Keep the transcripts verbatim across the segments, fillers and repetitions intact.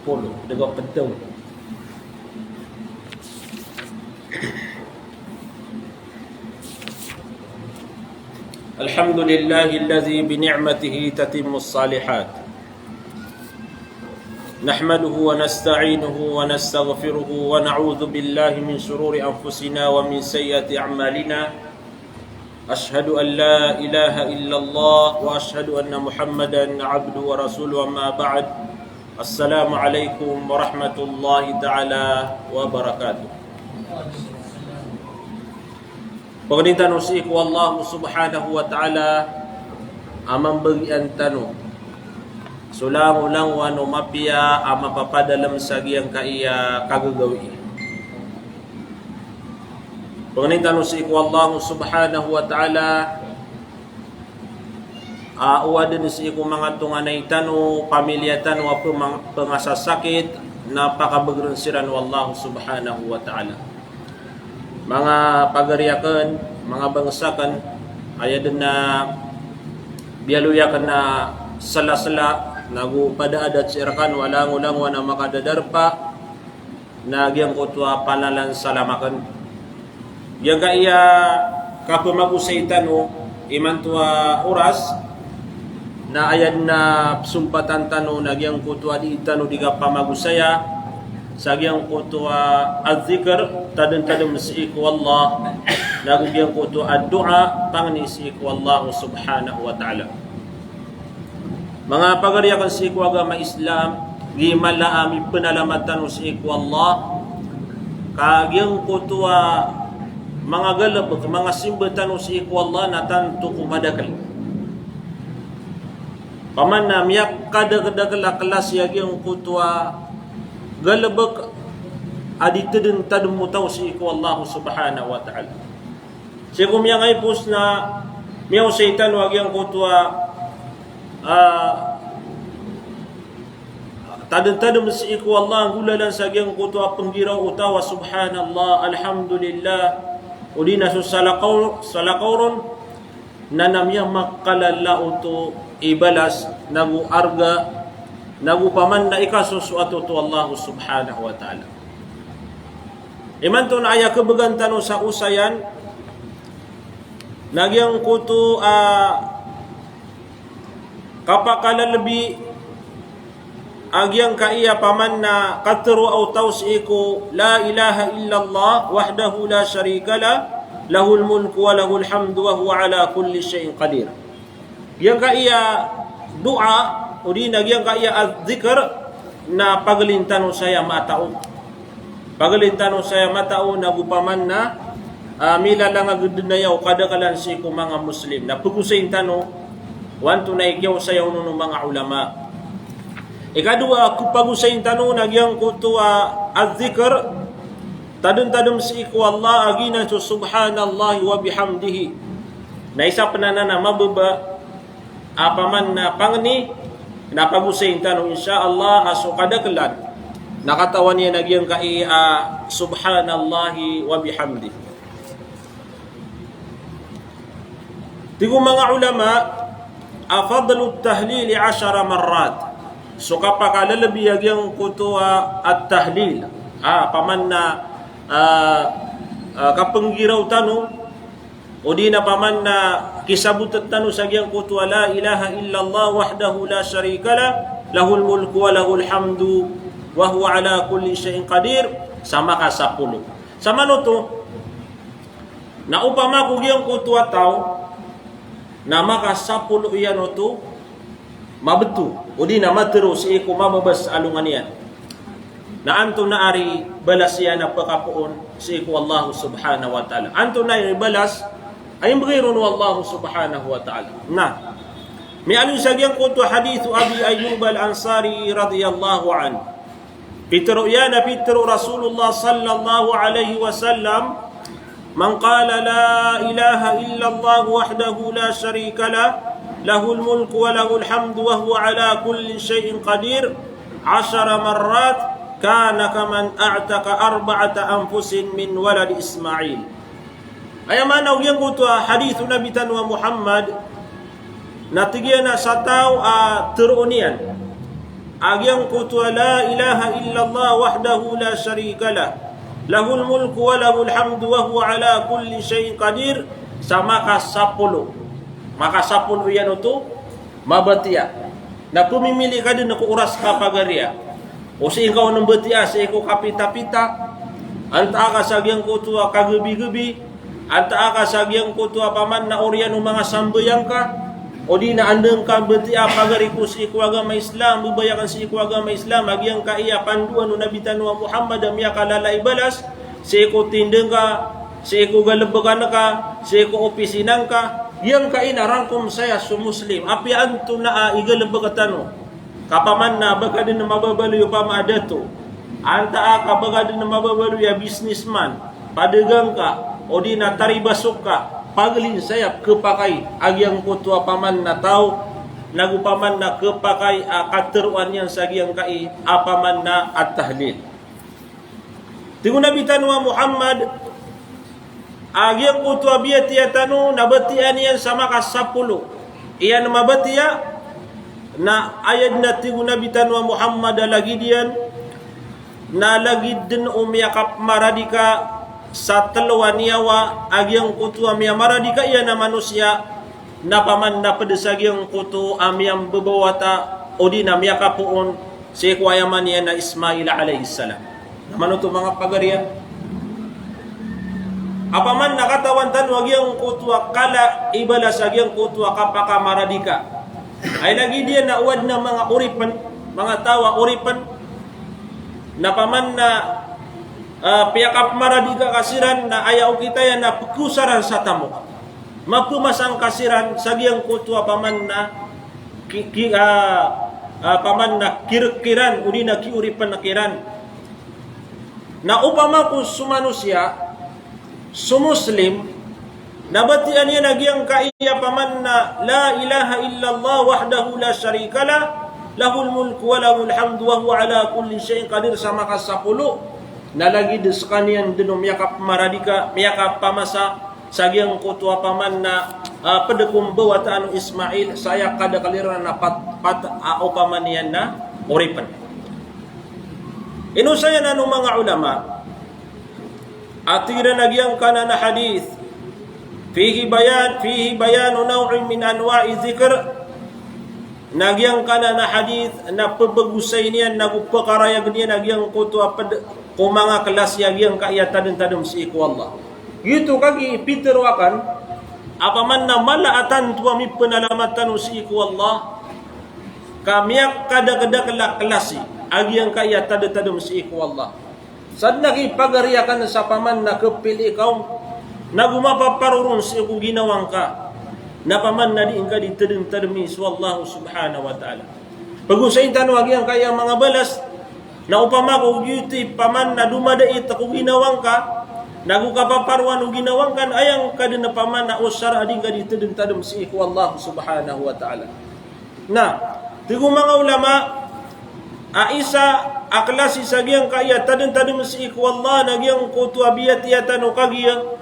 Polo, dega pito. الحمد لله الذي بنعمته تتم الصالحات. نحمده ونستعينه ونستغفره ونعوذ بالله من شرور أنفسنا ومن سيئات أعمالنا. أشهد أن لا إله إلا الله وأشهد أن محمدا عبده ورسوله، أما بعد. السلام عليكم ورحمة الله تعالى وبركاته. Pangnin tano sii ko Allah Subhanahu wa Ta'ala a mambagian tano so langolangon o mapiya a mapapadalem sa giyangkaya kagagawii. Pangnin tano sii ko Allah Subhanahu wa Ta'ala a o aden sii ko manga tonganay tano, pamilya tano a pemang-, pengasasakit, na pakabegeren siran o Allah Subhanahu wa Ta'ala. Manga pagari aken, manga bangsa aken, aya den a biyaloy aken a selasela, nago pada adat sii rekan o langolangon a makadadarpa, na giyangkoto a panalan salam aken. Giyangkaya kapemagosay tano imanto a oras, na aya den a pesompatan tano na giyangkoto a dii tano di kapamagosaya sa giyangkoto a adzikr, tademtadem sii ko Allah, nago giyangkoto a doa, pangni sii ko Allah Subhanahu wa Ta'ala. Manga pagari aken sii ko agama Islam, gii mala a mipenalamat tano sii ko Allah, ka giyangkoto a manga galebek, manga simba tano sii ko Allah na tanto ko madakel. Paman na miyakadakedakel a klasi a giyangkoto a galebek a di tedentadem o taw sii ko Allah Subhanahu wa Ta'ala. Sii ko miyangaipos na miyaosay tano a giyangkoto a, ah, tademtadem sii ko Allah, nggolalan sa giyangkoto a penggiraw o taw a subhanallah, alhamdulillah, odi na so salakaw, salakaw ron, na na miyamakalala oto i balas, nago arga, nago paman na ikasosoat oto o Allah Subhanahu wa Ta'ala. Imanto na aya kebegan tano sa osayan, na giyangkoto a kapakalelebi a giyangkaya paman na katero o taw sii ko la ilaha illallah wahdahu la sharika lah, lahul mulku wa lahul hamdu wa huwa ala kulli shay'in qadir. Giyangkaya doa, odi na giyangkaya adzikr, na pagelin tano saya matao. Pagelin tano saya matao, nago paman na, ah, milalangag den aya o kadakelan sii ko manga Muslim. Na pegosayin tano o antonaa i kiyaosaya on o manga ulama. Ikadowa ko pagosayin tano na giyangkoto a adzikr, tademtadem sii ko Allah a giyanan so subhanallahi wa bihamdihi. Na isa pen anan a mababa a paman na pangni, na pagosayin tano, insha Allah, a so kadakelan na katawan iyan a giyangkai a subhanallahi wa bihamdih. Tig o manga ulama a fadlut tahlili ashara marrat. So kapakalelebi a giyangkoto a at-tahlil. A, paman na, a, a, kapenggiraw tano, odi na paman na kisabot tano sa giyangkoto a la ilaha illallah wahdahu la sharika lah, lahul mulku wa lahul hamdu, wa huwa ala kulli shay'in qadir, sa makasapolo. Sa manoto, na opama ko giyangkoto a taw, na makasapolo iyan oto, mabeto, odi na matero sii ko mababa sa alongan iyan. Na antonaa i balas iyan a pekapoon sii ko Allah subhanahu wa ta'ala. Antonaa i balas a imbegay ron o Allah subhanahu wa ta'ala. Na, miyaaloy sa giyangkoto a hadith o Abi Ayyub al-Ansari radiyallahu anhu. Pitero iyan a pitero o Rasulullah sallallahu alaihi wasallam, "Man qala la ilaha illallah wahdahu la sharika lah, lahul mulku wa lahul hamdu wa huwa ala kulli shay'in qadir, ashara marrat, kana kaman a'taqa arba'ata anfusin min waladi Ismail." Aya maana o giyangkoto a hadith o Nabi tano a Muhammad, na tig iyan a sa taw a teroon iyan a giyangkoto a la ilaha illallah wahdahu la sharika lah, lahul mulku wa lahul hamdu wa huwa ala kulli shay'in qadir, sa makasapolo. Makasapolo iyan oto mabatiya. Na pemimili ka den ko oras ka pagariya. O sii ngka on mbatiya sii ko kapitapita, antaa ka sa giyangkoto a kagebigebi, antaa ka sa giyangkoto a paman na oriyan o manga sambayang ka, odi na anda ngka mbatiya pagari ko sii ko agama Islam, bebayakan sii ko agama Islam, a giyangkaya pandoan o Nabi tano a Muhammad a miyakalala i balas, sii ko tinda ngka, sii ko galebek angka, sii ko opisina ngka, giyangkai na rangkom saya so Muslim. Apiya antonaa i galebek tano, ka paman na ba ka den mababaloy opama a dato, antaa ka ba ka den mababaloy a businessman, padagang ka, odi na taribasok ka, pagelin saya kepakay a giyangkoto a paman na taw, nago paman na kepakay a kateroan iyan sa giyangkai a paman na at-tahlil. Tig o Nabi tano a Muhammad, a giyangkoto a biyatiya tano na batiyaan iyan sa makasapolo. Iyan mabatiya, na aya den a tig o Nabi tano a Muhammad a lagid iyan, na lagid den o miyakapmaradika sa telo a niyawa a giyangkoto a miyamaradika iyan a manosiya, na paman na ped sa giyangkoto a miyambebawata odi na miyakapoon sii ko aya man iyan a Ismail alayhis salam. Na manoto manga pagariya, a paman na katawan tano a giyangkoto a kala i balas a giyangkoto a kapakamaradika. Ay lagid iyan na o aden a manga oripen, manga taw a oripen, na paman na, ah, piyakapmaradika ka siran na aya okit iyan na pekosaran sa tamok. Mapemasa ngka siran sa giyangkoto a paman na ki, ki, ah, ah, paman na kirek iran, odi na kioripen iran. Na opama ko so manosiya, so Muslim, na batiyaan iyan a giyangkai a paman na la ilaha illallah wahdahu la sharika lah, lahul mulku wa lahul hamdu wa huwa ala kulli shay'in qadir sa makasapolo, na lagid sekaniyan den o miyakapmaradika, miyakapamasa, sa giyangkoto a paman na, ah, ped ko mbawataan o Ismail, sa aya kadakel iran na pat, pat, ah, o paman iyan na oripen. Ino saya na no manga ulama, a tig iran a giyangkanan a hadith, fihi bayan, fihi bayanu naw'in min anwa'i dhikr, na giyangkanan a hadith, na pebegosay niyan, nago pekarayagen iyan a giyangkoto a ped, ko manga klasi a giyangkaya tadentadem sii ko Allah. Giyoto kagiya pitero aken, a paman na mala a tanto a mipenalamat tano sii ko Allah, ka miyakadakedakel a klasi a giyangkaya tadentadem sii ko Allah. Sa den a kipagari aken sa paman na kepili ka on, nago mapaparoron sii ko ginawa ngka, na paman na di ngka di tadentademi so Allah subhanahu wa ta'ala. Pegosayin tano a giyangkaya manga balas, na opama ko giyoto i paman na domadait ko ginawa ngka, nago kapaparoan o ginawa ngka, na aya ngka den a paman na osar a di ngka di tadentadem sii ko Allah subhanahu wa ta'ala. Na tig o manga ulama, a isa a klasi sa giyangkaya tadentadem sii ko Allah na giyangkoto a biyatiya tano kagiya,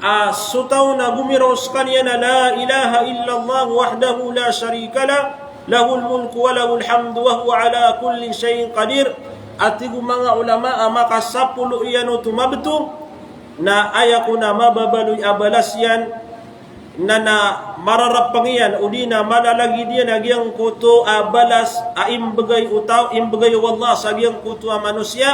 a so taw na gomiraw sekaniyan a la ilaha illallah wahdahu la sharika lah, lahul mulku wa lahul hamdu wa huwa ala kulli shay'in qadir. A tig o manga ulama a makasapolo iyan oto mabetho, na aya kon a mababaloy a balas iyan, na, na mararapeng iyan, odi na malalagid iyan a giyangkoto a balas a imbegay o taw, imbegay o Allah sa giyangkoto a manosiya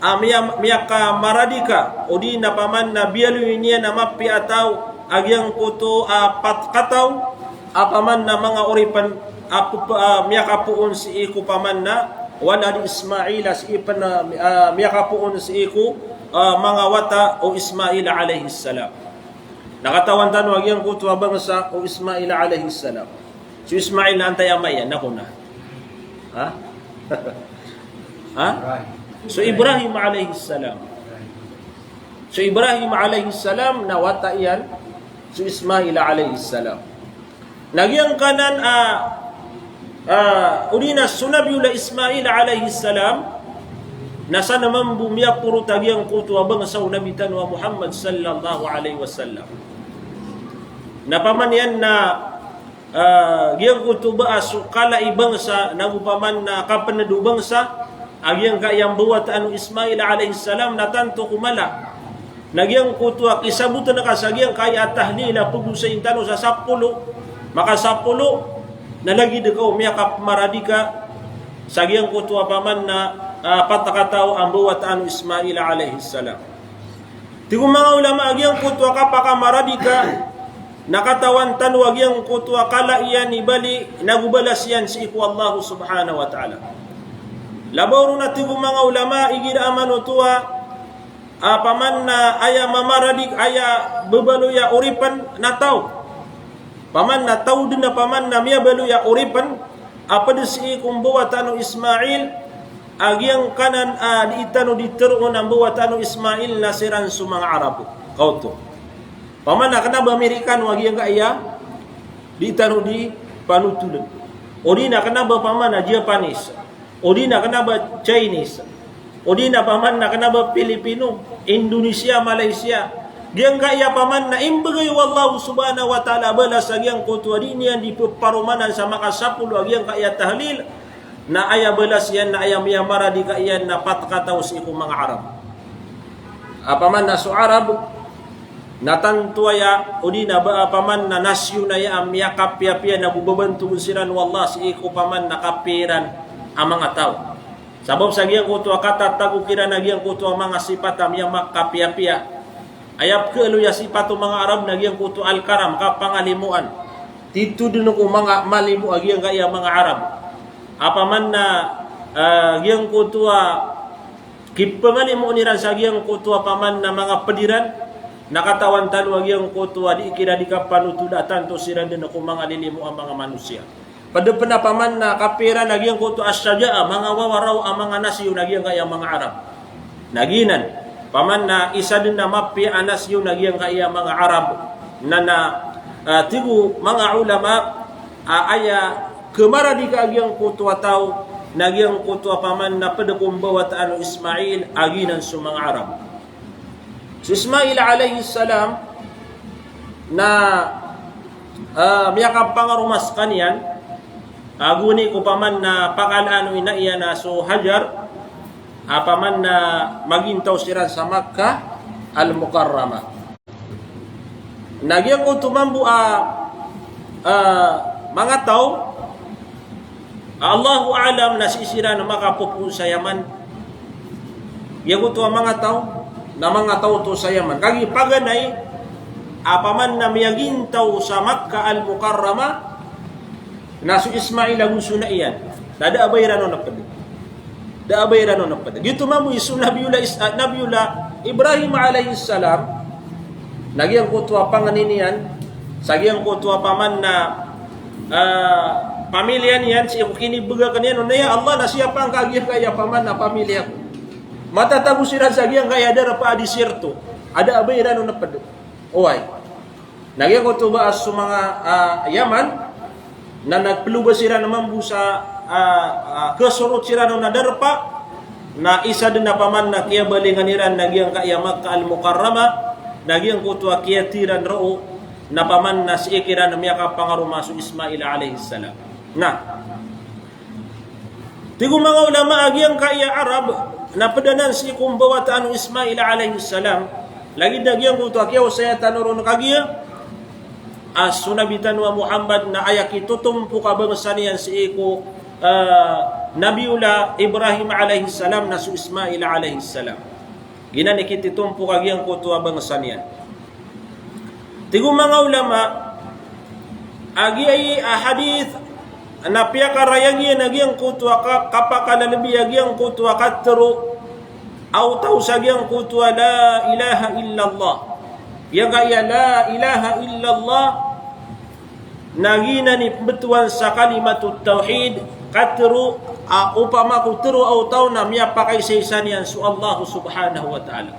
a miya, miyakamaradika, odi na paman na biyaloy niyan a mapiya a taw a giyangkoto a pat kataw, a paman na manga oripen a pe, pe, a miyakapoon sii ko paman na walad Ismail, a sii pen a, a miyakapoon sii ko, a manga wata o Ismail alayhis salam. Na katawan tano a giyangkoto a bangsa o Ismail alayhis salam. So Ismail na antai a ama iyan, na kona? Ha? Ha? So Ibrahim alayhis salam. So Ibrahim alayhis salam na wata iyan so Ismail alayhis salam. Na giyangkanan a, a, odi na so Nabiyullah Ismail alayhis salam, na san mambo miyaporot a giyangkoto a bangsa o Nabi tano a Muhammad sallallahu alayhi wasallam. Na paman iyan na ah, giyangkoto ba a so kala i bangsa, nago paman na kapnd o bangsa a giyangkaya mbawataan o Ismail alayhis salam na tanto ko mala. Na giyangkoto a kisabotn ka sa giyangkaya tahlil a pgosayn tano sa sapolo, makasapolo, na lagid ka o miyakapmaradika sa giyangkoto a paman na, ah, pat kataw a mbawataan o Ismail alayhis salam. Tig o manga ulama a giyangkoto a kapakamaradika na katawan tano a giyangkoto a kala iyan i bali nago balas iyan sii ko Allah subhanahu wa ta'ala. Labaw ron a tig o manga ulama igira a manoto a, ah, paman na aya mamaradik, aya babaloy a oripn na taw. Paman na taw dn a paman na miyabaloy a oripn a pd sii ko mbawataan o Ismail a giyangkanan a dii tano dii tharoon a mbawataan o Ismail na siran so manga Arab. Kaoto. Paman na kna ba Amerikano a giyangkaya dii tano dii panotolen. O di na kna ba paman na Japanese. O di na kna ba Chinese. O di na paman na kna ba Pilipino, Indonesia, Malaysia. Giyangkaya paman na imbgay o Allah subhanahu wa ta'ala a balas a giyangkoto a dii niyan dii pparomanan sa makasapolo a giyangkaya tahlil. Na aya balas iyan na aya miyamaradika iyan na pat kataw sii ko manga Arab. A paman na so Arab na tanto aya, o di na ba a paman na nasyon aya a miyakapiyapiya nago babantogn siran o Allah sii ko paman na kapiya iran a manga taw. Sabap sa giyangkoto a katatago kiran a giyangkoto a manga sipat a miyamakapiyapiya. Aya pkhaaloy a sipat o manga Arab na giyangkoto Al-Karam, kapangalimoan. Tito dn ko manga malimo a giyangkaya manga Arab. A paman na, ah, giyangkoto a kipngalimoon iran sa giyangkoto a paman na manga pd iran, na katawan tano a giyangkoto a dii kiran dii kapanotola a tanto siran dn ko manga lilimo a manga manosiya. Pd pn a paman na kapiya iran a giyangkoto a shaja'a, manga wawaraw a manga nasyon a giyangkaya manga Arab. Na giyanan, paman na isa dn a mapiya a nasyon a giyangkaya manga Arab. Na, na, ah, tig o manga ulama, ah, aya kamaradika a giyangkoto a taw, na giyangkoto a paman na pd ko mbawataan o Ismail a giyanan so manga Arab. Si Ismail alayhis salam na, ah, miyakapangaroma skaniyan, ah, gowani ko paman na pakalaan o ina iyan a so Hajar, ah, paman na magintaw siran sa Makkah Al-Mukarramah. Na giyangkoto mambo a, ah, manga taw, Allahu a'lam na sii siran makapopoon sa Yaman. Giyangkoto a manga taw, na manga taw oto sa Yaman. Kagiya paganay a paman na miyagintaw sa Makkah Al-Mukarramah, na so Ismail ago so ina iyan. Na da a ba iran on pd. Da a ba iran on pd. Giyoto mambo i so Nabiyullah Is-, ah, Nabiyullah Ibrahim alayhis salam, na giyangkoto a pangni niyan sa giyangkoto a paman na, ah, pamiliya niyan sii ko kinibgay akn iyan on, na ya Allah, na siyapa angka a giyangkaya paman na pamiliya ko. Matatago siran sa giyangkaya darpa a disyerto. A da a ba iran on pd. Oway. Na giyangkoto ba a so manga, ah, Yaman, na nagploba siran mambo sa, ah, ah, kasorot siran on a darpa, na isa dn a paman na kiyabalingan iran na giyangkaya Makkah Al-Mukarramah, na giyangkoto a kiyathay iran roo, na paman na sii kiran miyakapangaroma so Ismail alayhis salam. Na, tig o manga ulama a giyangkaya Arab na pd anan sii ko mbawataan o Ismail alayhis salam, lagid a giyangkoto a kiyaosaya tano ron kagiya a so Nabi tano a Muhammad na aya kitotompok a bangsa niyan sii ko, ah, Nabiyullah Ibrahim alayhis salam na so Ismail alayhis salam. Giyanan i kititompok a giyangkoto a bangsa niyan. Tig o manga ulama a giyai a hadith na piyakarayag iyan a giyangkoto a ka-, kapakalalbi a giyangkoto a katharo a oto sa giyangkoto a la ilaha illallah. Giyangkaya la ilaha illallah na giyanan i pmbtowan sa kalimatut tawhid, katharo a opama ko tharo o taw na miyapakaisaisa niyan so Allah subhanahu wa ta'ala.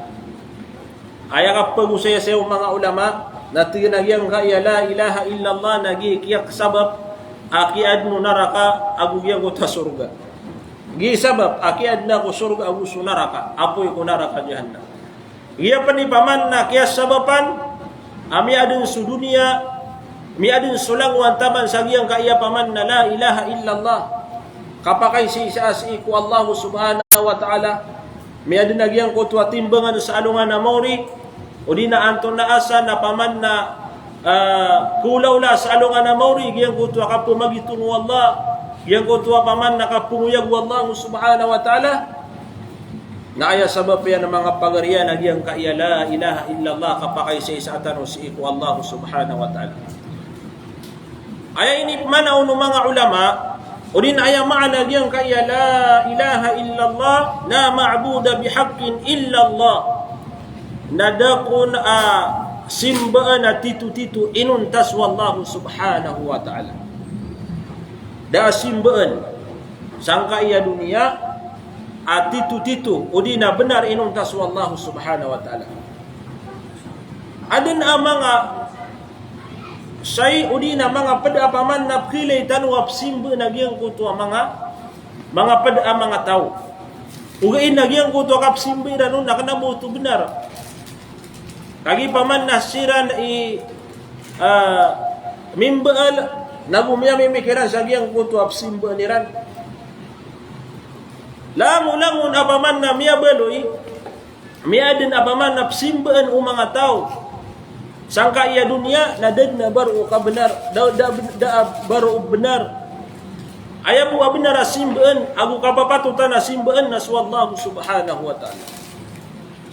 Aya kapagosaya saya o manga ulama, na tig iyan a giyangkaya la ilaha illallah na giya i kiyasabap a kiyaadn o naraka ago giyangkoto a sorga. Giya i sabap a kiyaadna ko sorga ago so naraka, apoy ko naraka jahannam. Giya pn i paman na kiyasabapan a miyaadn so doniya Miyaden so langowan taman sa giyangkaya paman na la ilaha illallah. Kapakaisaisa sii ko Allah subhanahu wa ta'ala. Miyaden a giyangkoto a timbangan sa alongan a maori, odi na antonaa sa na paman na, ah, kolaola sa alongan a maori, giyangkoto a kapemagitong o Allah, giyangkoto a paman na kapengoyag o Allah subhanahu wa ta'ala. Na aya sabap iyan a manga pagari iyan a giyangkaya la ilaha illallah, kapakaisaisa tano sii ko Allah subhanahu wa ta'ala. Aya inipmaana on o manga ulama, odi na aya maana giyangkaya la ilaha illallah, la ma'buda bihaqqin illallah. Na da kon a simbaan a titotito inonta so Allah subhanahu wa ta'ala. Da a simbaan sangkaya doniya a titotito, odi na benar inonta so Allah subhanahu wa ta'ala. Aden a manga sai, odi na manga ped a paman na pekilay tano a pesimbaan a giyangkoto a manga, manga ped a manga taw. Ogaid na giyangkoto a kapesimba iran on na kena ba oto benar. Kagiya paman na siran i, ah, mimbaal, na go miyamimikiran sa giyangkoto a pesimbaan iran. Langolangon a paman na miyabaloy, miyaden a paman na pesimbaan o manga taw sangkaya doniya, na da den a baro o kabenar, da, da, da a baro o benar. Aya bo a benar a simbaan, ago kapapatotan a simbaan na so Allah subhanahu wa ta'ala.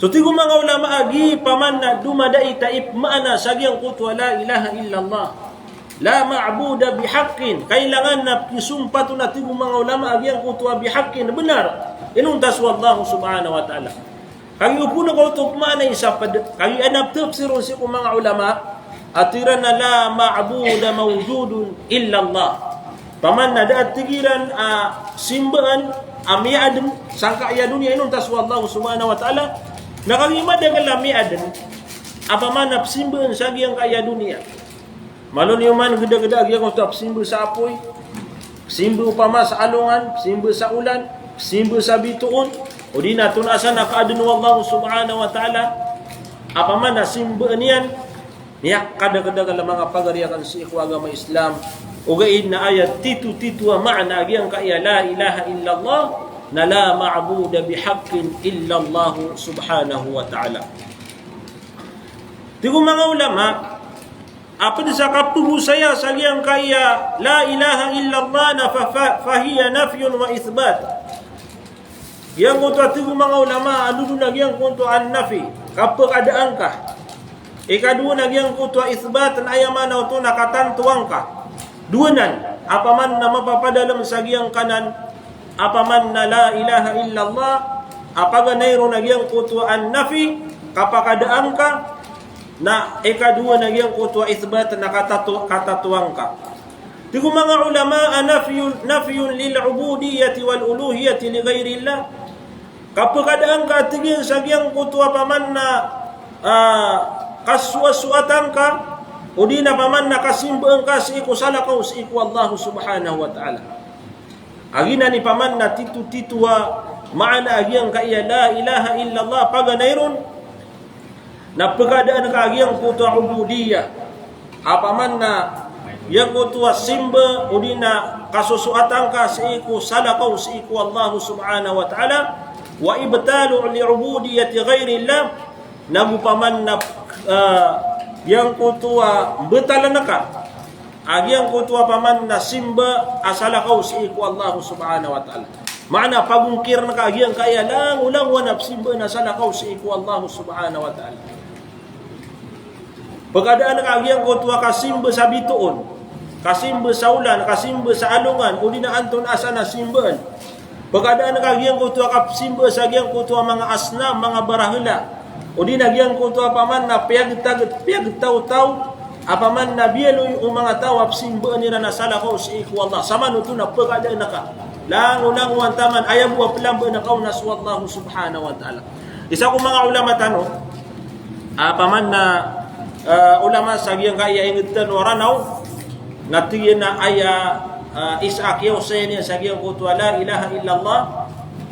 So tig o manga ulama a giya paman na domadait a ipmaana sa giyangkoto a la ilaha illallah, la ma'buda bihaqqin. Kailangan na pisompaton a tig o manga ulama a giyangkoto a bihaqqin, benar inonta so Allah subhanahu wa ta'ala. Kagiya opama ka oto pemaana isa ped, kagiya adn a petafsir on sii ko manga ulama, a tig iran na la ma'buda mawjudun illallah. Paman na da a tig iran a simbaan a miyaadn sangkaya doniya inonta so Allah subhanahu wa ta'ala. Na kagiya madakel a miyaadn a paman a pesimbaan sa giyangkaya doniya. Malo niyo man gedageda a giyangkoto a pesimba sa apoy, pesimba opama sa alongan, pesimba sa olan, pesimba sa bitoon, odi na tonaa san a kaadn o Allah subhanahu wa ta'ala a paman a simbaan iyan. Miyakadakedakel a manga pagari aken sii ko agama Islam. Ogaid na aya titotito a maana a giyangkaya la ilaha illallah na la ma'buda bihaqqin illallah subhanahu wa ta'ala. Tig o manga ulama, a ped sa kapegosaya sa giyangkaya la ilaha illallah na fa, fa, fahiya nafyun wa ithbat. Giyangkoto a tig o manga ulama a dowa na giyangkoto a nafi, kapekadaan ka. Ikadowa na giyangkoto a ithbat na aya maana oto na katantoan ka. Dowa nan a paman na mapapadalem sa giyangkanan a paman na la ilaha illallah, a paganay ron a giyangkoto a nafi, kapekadaan ka, na ikadowa na giyangkoto a ithbat na katato, katantoan ka. Tig o manga ulama a nafyun, nafyun lil ubudiyyati wal uluhiyyati li ghairillah. Kapekadaan ka, tig iyan, sa giyangkoto a paman na, ah, kasoasoatan ka, odi na paman na kasimbaan ka sii ko salakaw sii ko Allah subhanahu wa ta'ala. A giyanan i paman na titotito a maana a giyangkaya la ilaha illallah, paganay ron na pekadaan ka a giyangkoto a ubudiyyah. A paman na giyangkoto a simba, odi na kasosoatan ka sii ko salakaw sii ko Allah subhanahu wa ta'ala. Wa ibtalu li ubudiyyati ghairillah. Na go paman na, ah, giyangkoto a mbetalan ka a giyangkoto a paman na simba a salakaw sii ko Allah subhanahu wa ta'ala. Maana pagongkiran ka a giyangkaya langolangowan a pesimbaan a salakaw sii ko Allah subhanahu wa ta'ala. Pekadaan ka a giyangkoto a kasimba sa bitoon, kasimba sa olan, kasimba sa alongan, odi na antonaa san a simbaan. Pekadaan ka a giyangkoto a kapsimba sa giyangkoto a manga asnam, manga barahela, odi na giyangkoto a paman na piyagtaget, piyagtawtaw a paman na biyaloy o manga taw a pesimbaan iran a salakaw sii ko Allah. Samanoto na pekadaan ka langolangowan taman, aya bo a pelambaan ka on na so Allah subhanahu wa ta'ala. Isa ko manga ulama tano, a paman na, ah, ulama sa giyangkaya inged tano a Ranaw, na tig iyan a aya, ah, isa a kiyaosaya niyan sa giyangkoto a la ilaha illallah,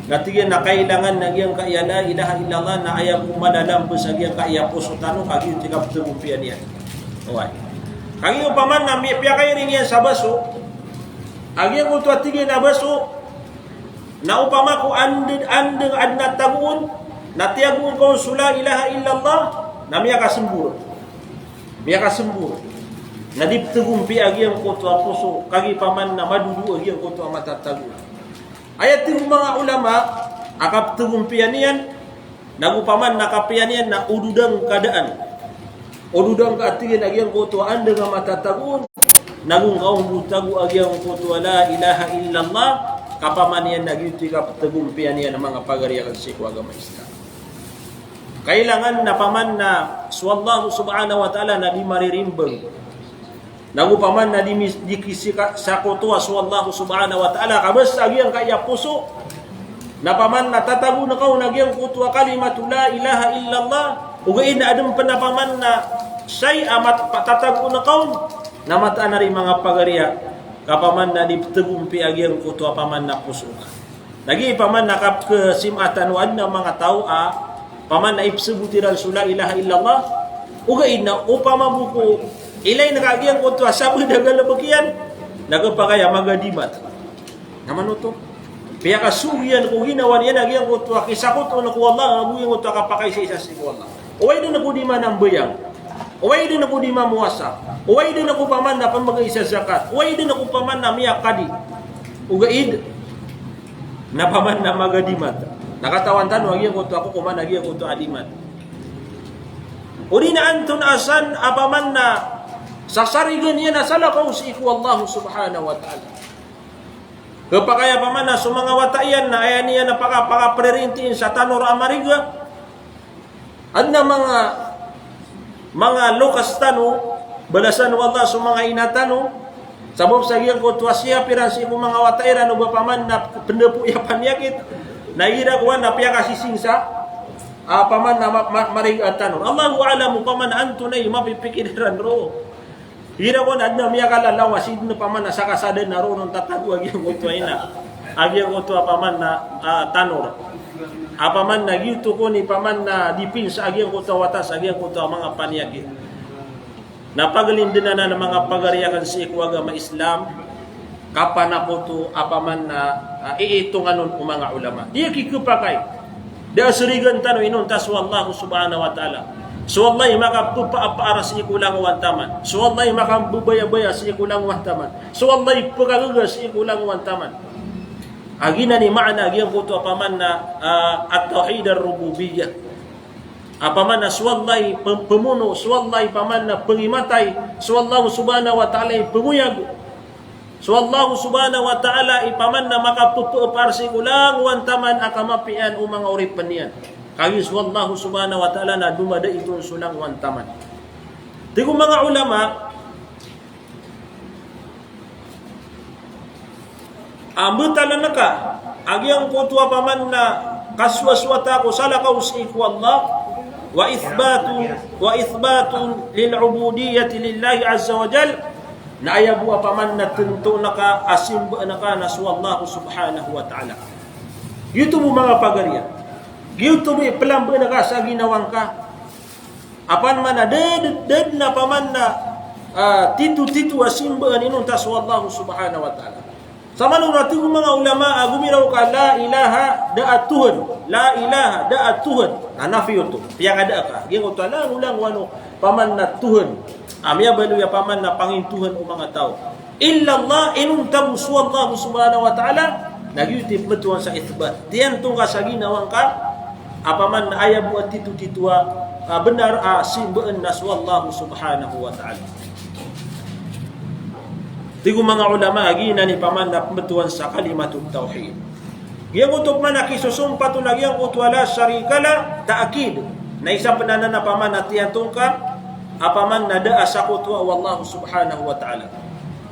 na tig iyan a kailangan na giyangkaya la ilaha illallah na aya bo malalamba sa giyangkaya poso tano, kagiya tig a petagompiya niyan. Oway. Kagiya opama na mi-, piyakairing iyan sa baso, a giyangkoto a tig iyan a baso, na opama ko andeng, andeng a adn a tagoon, na tiyagoon ka on so la ilaha illallah, na miyakasmbor. Miyakasmbor. Na di ptgompiya giyangkoto a poso, kagiya opama na madodo a giyangkoto a matatagoon. Aya tig o manga ulama a kaptgompiya niyan, nago opama na kapiya niyan na odod angka daan. Odod angka a tig iyan a giyangkoto a andeng a matatagoon, nago ngka on bo tago a giyangkoto a la ilaha illallah, ka opama niyan na giyoto i kaptgompiya niyan a manga pagari akn sii ko agama Islam. Kailangan na opama na so Allah subhanahu wa ta'ala na di maririmbang. Nago opama na di mis-, di kisika-, sakotowa so Allah subhanahu wa ta'ala, ka basta giyangkaya poso. Na opama na tatagoon ka on a giyangkoto a kalimatu la ilaha illallah. Ogaid na adn pn a opama na shay a mat-, pa-, tatagoon ka on. Na mataan a ri manga pagari a, ka opama na di ptgompiya giyangkoto a opama na poso. Lagid opama na kapkhasimatan o adn a manga taw a, opama na ipsbot iran so la ilaha illallah, ogaid na opama bo ko ilay ngka giyangkoto a sabad a galbk iyan, na khapakay a magadimat. Na manoto. Piyakasogo iyan ko ginawa niyan a giyangkoto a kisakoto on ko Allah, ago giyangkoto a kapakaisaisa sii ko Allah. Oway dn ako di manambayang. Oway dn ako di mamowasa. Oway dn ako opama na pmbgay sa zakat. Oway dn ako opama na miyakadi. Ogaid na opama na magadimat. Na katawan tano a giyangkoto a kokoman a giyangkoto a adimat. Odi na antonaa san a opama na sasarigan iyan a salakaw sii ko Allah subhanahu wa ta'ala. Khapakay a opama na so manga wata iyan na aya niyan a paka-, pakapririntiin sa tanor a mariga. Adn a manga, manga loks tano, balasan o Allah so manga ina tano, sabap sa giyangkoto a siyap iran sii ko manga wata iran o ba opama na pndapo iyan a paniyakit, na igira kowan na piyakasising sa, a, opama na ma-, ma-, mariga a tanor. Allahu a'lam opama na antonaa i mapipikir iran roo. Igira kowan na adn a miyakalalangowan sii dn a opama na sakasadan a roo on tatago a giyangkoto a ina a giyangkoto a opama na, a, tanor. A opama na giyoto kon i opama na dipinsa a giyangkoto a wata sa giyangkoto a manga paniyakit. Na paglindn anan a manga pagari akn sii ko agama Islam, kapanakoto a opama na, a, iitongan on o manga ulama. Di kikhapakay. Da a sarigan tano inonta so Allah subhanahu wa ta'ala. So Allah i makapphaapaar sii ko langowan taman. So Allah i makambbayabaya sii ko langowan taman. So Allah i pkhagaga sii ko langowan taman. A giyanan i maana a giyangkoto a opama na, a, at-tawhid ar-rububiyyah. A opama na so Allah i pm-, pmono, so Allah i opama na pngimatay, so Allah subhanahu wa ta'ala i pngoyag. So Allah subhanahu wa ta'ala i opama na makapphaapaar sii ko langowan taman a kamapiyaan o manga oripn iyan. Kagiya so Allah subhanahu wa ta'ala na domadait on so langowan taman. Tig o manga ulama, a mbtala ngka a giyangkoto a opama na kasowasowata ko salakaw sii ko Allah, wa ithbatun, wa ithbatun lil ubudiyyati lillahi azza wa jal. Na aya bo a opama na tnto ngka a simbaan ka na so Allah subhanahu wa ta'ala. Giyoto bo manga pagari a, giyoto bo i plamba ngka sa ginawa ngka. A opama na da, da, da dn a opama na, a, titotito a simbaan inonta so Allah subhanahu wa ta'ala. Sa manono a tig o manga ulama a gomiraw ka la ilaha, da a Tuhan. La ilaha, da a Tuhan. Na nafi oto. Piyakada ka. Giyangkoto a langolangowan o opama na Tuhan a miyabaloy a opama na pangintuhan o manga taw. Illallah, inonta bo so Allah subhanahu wa ta'ala, na giyoto i pmbtowan sa ithbat. Tiyanto ngka sa ginawa ngka a opama na aya bo a titotito a, a, bnar a simbaan na so Allah subhanahu wa ta'ala. Tig o manga ulama a giyanan i opama na pmbtowan sa kalimatut tawhid. Giyangkoto opama na kisosompat on a giyangkoto a la sharika lah, ta'kid. Na isa pn anan a opama na tiyanto ngka a opama na da a sakotowa o Allah subhanahu wa ta'ala.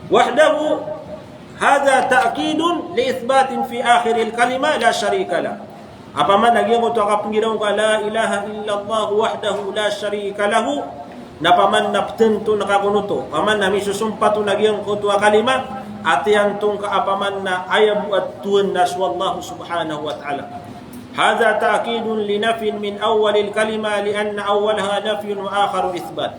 Wahdahu, hadha ta'kidun li ithbatin fi akhiril kalimah la sharika lah. A opama na giyangkoto a kapnggiraw ngka la ilaha illallah wahdahu la sharika lahu. Na opama na ptnto ngka kon oto. Opama na misosompat on a giyangkoto a kalima a tiyanto ngka a opama na aya bo a Tuhan na so Allah subhanahu wa ta'ala. Hadha ta'kidun li nafyin min awwalil kalimah li anna awwalaha nafyun wa akharu ithbat.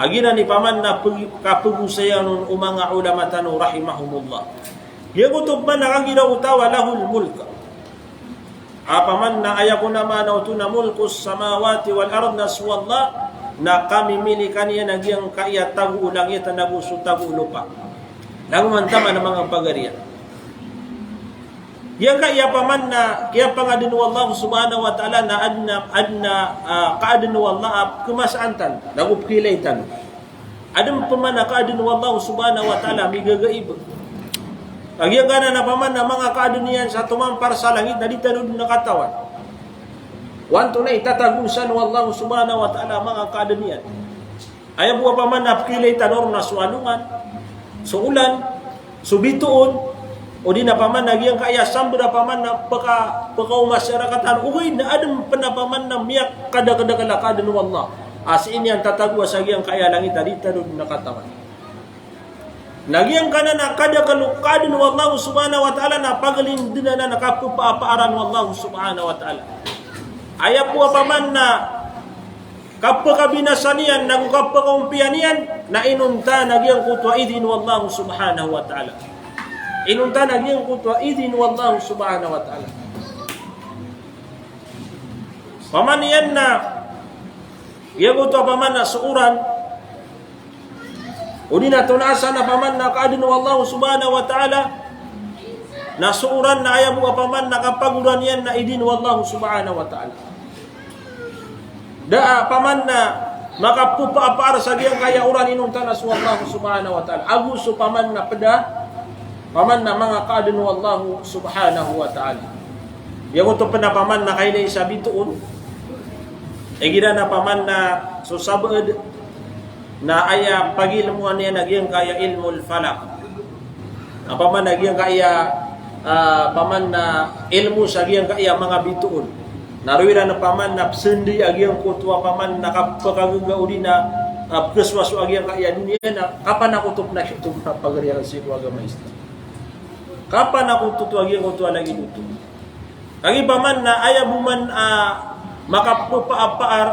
A giyanan i paman na peg-, kapegosayan on o manga ulama tano rahimahumullah. Giya oto paman na kagira o taw a lahul mulk. A paman na aya kon a maana oto na mulkus samawati wal ard na so Allah na kamimilikan iyan a giyangkaya tago o langit nago so tago o lopa. Langowan taman a manga pagariya. Giyangkaya paman na kiyapangadn o Allah subhanahu wa ta'ala na adn a, adn a, ah, kaadn o Allah a pkhamasaan tano, nago pkhailay tano. Adn paman a kaadn o Allah subhanahu wa ta'ala a migagaib. Kagiya giyangkanan a paman na manga kaadn iyan sa tomampar sa langit na di tano dn katawan. Antonaa i tatagoan o Allah subhanahu wa ta'ala a manga kaadn iyan? Aya bo a paman na pkhailay tano ron na so alongan, so olan, so bitoon, odi na paman na giyangkaya samber a paman na pka-, pkaoma sa rakat tano. Ogaid na adn pn a paman na miyakadakdakl a kaadn o Allah a sii niyan tatagoa sa giyangkaya langit a di tano dn katawan. Na giyangkanan a kadakl o kaadn o Allah subhanahu wa ta'ala na paglindn anan a kapphapaaran o Allah subhanahu wa ta'ala. Aya bo a paman na kapkabinasa niyan, nago kapkaompiya niyan, na inonta na giyangkoto a idin o Allah subhanahu wa ta'ala. Inonta na giyangkoto a idin o Allah subhanahu wa ta'ala. Paman iyan na giyangkoto a paman na so oran, odi na tonaa san a paman na kaadn o Allah subhanahu wa ta'ala, na so oran na aya bo a paman na kapagoran iyan na idin o Allah subhanahu wa ta'ala. Da a paman na makapphapaaran sa giyangkaya oran inonta na so Allah subhanahu wa ta'ala. Ago so paman na pd a, paman na manga kaadn o Allah subhanahu wa ta'ala. Giyangkoto pn a paman na kailay sa bitoon. Igira na paman na so sabaad na aya pagilmoan iyan a giyangkaya ilmul falak. A paman na giyangkaya, ah, paman na ilmo sa giyangkaya manga bitoon. Na roo iran a paman na psandi a giyangkoto a paman na kapkagaga odi na, ah, pkhasowasowa a giyangkaya doniya na kapanakoto pn a giyangkoto a pagariya sii ko agama Islam. Kapanakoto a giyangkoto a lagid oto. Kagiya paman na aya bo man a makapphapaaran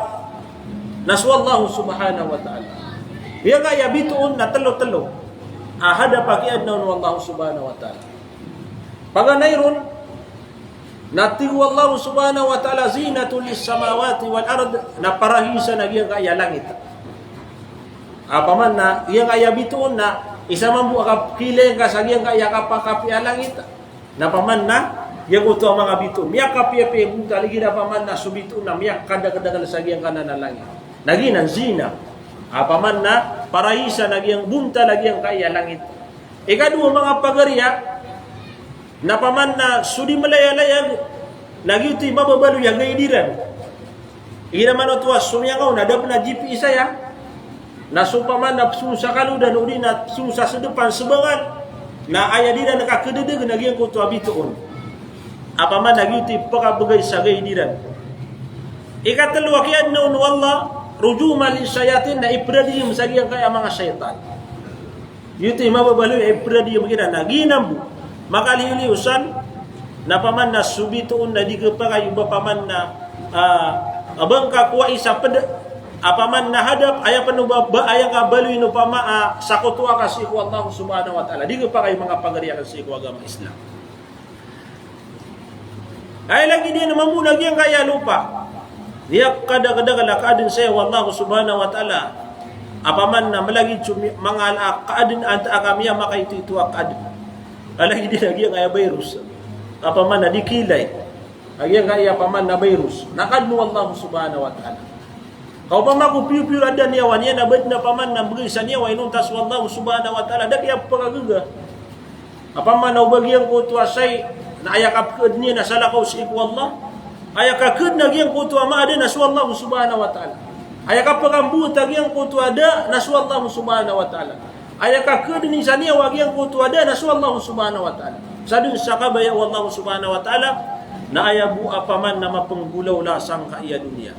na so Allah subhanahu wa ta'ala. Giyangkaya bitoon na tlo-tlo a hadap a kiyaadna on o Allah subhanahu wa ta'ala. Paganay ron na tig o Allah subhanahu wa ta'ala, "Zinatul lis samawati wal ard," na parahisan a giyangkaya langit. A paman na giyangkaya bitoon na isa mambo a kapkhailay ngka sa giyangkaya kapakapiya a langit. Na paman na giyangkoto a manga bitoon miyakapiyapiya i bontal, igira paman na so bitoon na miyakadakdakl sa giyangkanan a langit. Na giyanan zina. A paman na parahisan a giyang bontal a giyangkaya langit. Ikadowa a manga pagariya, na paman na so di mlayalayag, na giyoto i mababaloy a gaid iran. Igira man oto a somiyanga on na da pn a G P S aya, na so paman na psong sa kalodan odi na psong sa sdpan sbangan, na aya di iran kakdadg na giyangkoto a bitoon. A paman na giyoto i pkabgay sa gaid iran. Ikatlo a kiyaadna on o Allah, rujuman lis shayatin, na ipradiyam sa giyangkaya manga shaytan. Giyoto i mababaloy a ipradiyam iran na giyanan bo. Makaliyoliyo san, na paman na so bitoon na di khapakay o ba paman na, ah, a ba ngka kowai sa pd a paman na hadap, aya pn o ba, ba aya ngka baloyin o paman a sakotoa ka sii ko Allah subhanahu wa ta'ala. Di khapakay o manga pagariya sii ko agama Islam. Aya lagid iyan mambo na giyangkaya lopa. Miyakadakdakl a kaadn saya o Allah subhanahu wa ta'ala. A paman na mlagid so mi-, manga ala a kaadn antaa ka miyamakaitoito a kaadn. Aya lagid iyan a giyangkaya virus. A paman na di khailay a giyangkaya paman na virus. Na kaadn o Allah subhanahu wa ta'ala. Ka opama ko piyopiyor a da niyawa niyan na ba dn a paman na mbgay sa niyawa inonta so Allah subhanahu wa ta'ala, da kiyapakagaga. A paman na o ba giyangkoto a sai na aya kapkhaadn iyan na salakaw sii ko Allah. Aya kakhaadn a giyangkoto a maada na so Allah subhanahu wa ta'ala. Aya kapakambowat a giyangkoto a da na so Allah subhanahu wa ta'ala. Aya kakhaadn iyan sa niyawa a giyangkoto a da na so Allah subhanahu wa ta'ala. Sa dn sa kabaya o Allah subhanahu wa ta'ala, na aya bo a paman na mapanggolawla sangkaya doniya.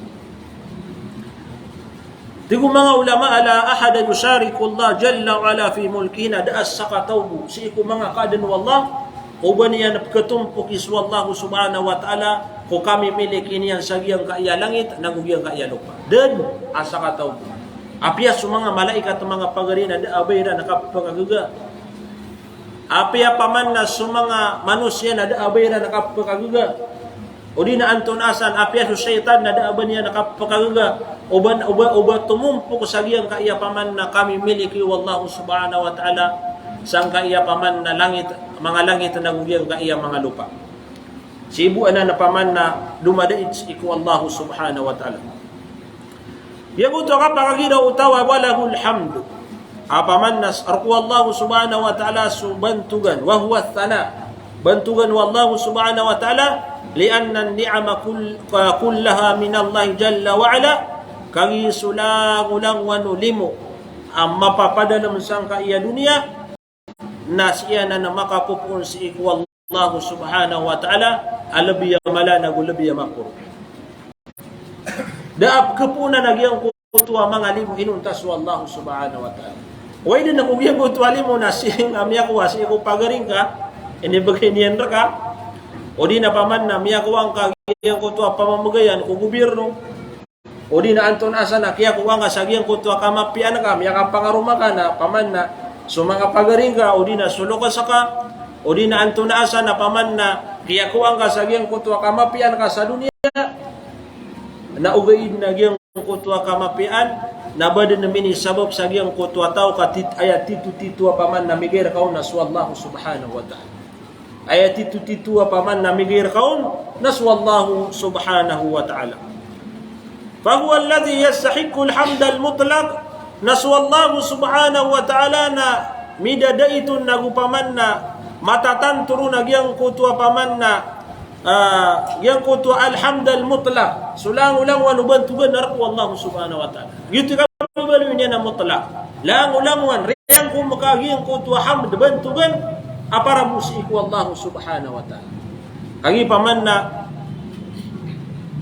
Tig o manga ulama, "La ahada yushariku Allah jalla wa ala fi mulkihi," na da a sakataw bo sii ko manga kaadn o Allah, o ba niyan pkhatompoki so Allah subhanahu wa ta'ala ko kamimiliki niyan sa giyangkaya langit, nago giyangkaya lopa. Da dn a sakataw bo. Apiya so manga malaikat, manga pagari na da a ba iran kapakagaga. Apiya paman na so manga manosiya na da a ba iran kapakagaga. O di na antonaa san, apiya so shaytan na da a ba niyan kapakagaga. O ba, o ba, o ba tomompok sa giyangkaiya paman na kamimiliki o Allah subhanahu wa ta'ala, sangkaiya paman na langit, manga langit na go giyangkaiya manga lopa. Sii bo anan a paman na domadait sii ko Allah subhanahu wa ta'ala. Giyangkoto a kapakagiraw o taw a walahul hamdu. A paman na s-, rk o Allah subhanahu wa ta'ala so bantogan, wa huwa thana. Bantogan o Allah subhanahu wa ta'ala, li'anna an-ni'ama kull-, kullaha minallahi jalla wa ala. Kagiya so langolangowan o limo a mapapadalm sangkaiya doniya, na sii anan a makapopoon sii ko Allah subhanahu wa ta'ala a lbi a mala na go lbi a maporo. Da a pkhapoon a giyangkoto a manga limo inonta so Allah subhanahu wa ta'ala. Oway, da na ko giyangkoto a limo na sii nga miyakowa sii ko pagari ngka, inibgay niyan rka. O di na paman na miyakowa ngka giyangkoto a pamamgayan ko gobirno. O di na antonaa san a kiyakowa ngka sa giyangkoto a kamapiyaan ka, miyakapangaroma ka na paman na so manga pagari ngka, o di na so loks ka, o di na antonaa san a paman na kiyakowa ngka sa giyangkoto a kamapiyaan ka sa doniya. Na ogaid na giyangkoto a kamapiyaan na ba dn minisabap sa giyangkoto a taw ka tit-, aya titotito a paman na migay rka on na so Allah subhanahu wa ta'ala. Aya titotito a paman na migay rka on na so Allah subhanahu wa ta'ala. Fahuwa alladhi yastahiqqul hamdal mutlaq. Na so Allah subhanahu wa ta'ala na midadait on na go paman na matatanto ron a giyangkoto a paman na, ah, giyangkoto a alhamdal mutlaq. So langolangowan o bantogan na rk o Allah subhanahu wa ta'ala. Giyoto i kababaloy niyan a mutlaq. Langolangowan, riyangkom ka giyangkoto a hamd, bantogan a para bo sii ko Allah subhanahu wa ta'ala. Kagiya paman na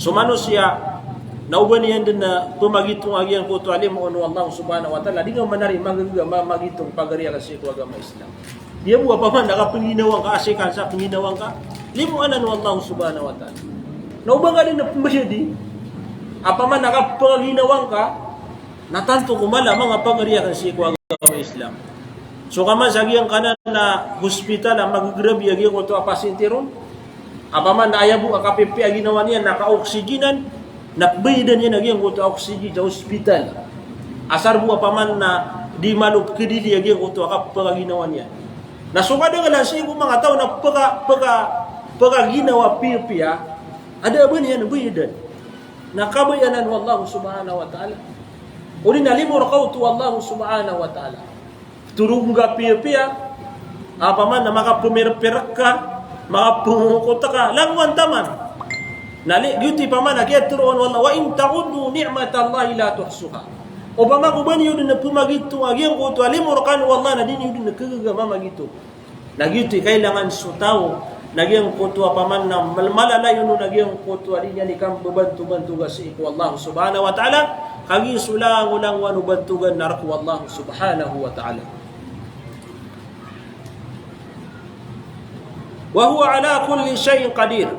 so manosiya na o ba niyan dn a pmagitong a giyangkoto a limo o Allah subhanahu wa ta'ala, di nga manarima a magaga, ma-, magitong pagari akn sii ko agama Islam. Di a bo a paman na kapngginawang ka, asikan sa pngginawang ka, limo anan o Allah subhanahu wa ta'ala. Na o ba nga dn a pmbayadi a paman na kapngginawang ka, na tanto ko mala a manga pagari akn sii ko agama Islam. So kaman sa giyangkanan a hospital a magagrabi a giyangkoto a pasyente ron, a paman na aya bo a kapipiya a ginawa niyan na ka-oxygenan, na pbayadan iyan a giyangkoto a oxygen sa hospital. Asar bo a paman na di malo pkadili a giyangkoto a kapaginawa niyan. Na so kadaklan sii ko manga taw na pka, pka, pkaginawa piyapiya a da a ba niyan bayadan. Na kabaya anan o Allah subhanahu wa ta'ala. O di na limo rka oto o Allah subhanahu wa ta'ala. Torog ngka piyapiya a paman na makapmirpir ka, makapngokot ka, langowan taman. Na li-, giyoto i paman a kiyatharoa on o Allah, "Wa in ta'uddu ni'matallahi la tuhsuha." Opama ko ba niyo dn pmagitong a giyangkoto a limo rkano o Allah na di niyo dn khagaga mamagitong. Na giyoto i kailangan so taw na giyangkoto a paman na mal-, malalayon on a giyangkoto a di niyan di kambabantobantoga sii ko Allah subhanahu wa ta'ala, kagiya so langolangowan o bantogan na rk o Allah subhanahu wa ta'ala. Wa huwa ala kulli shay'in qadir.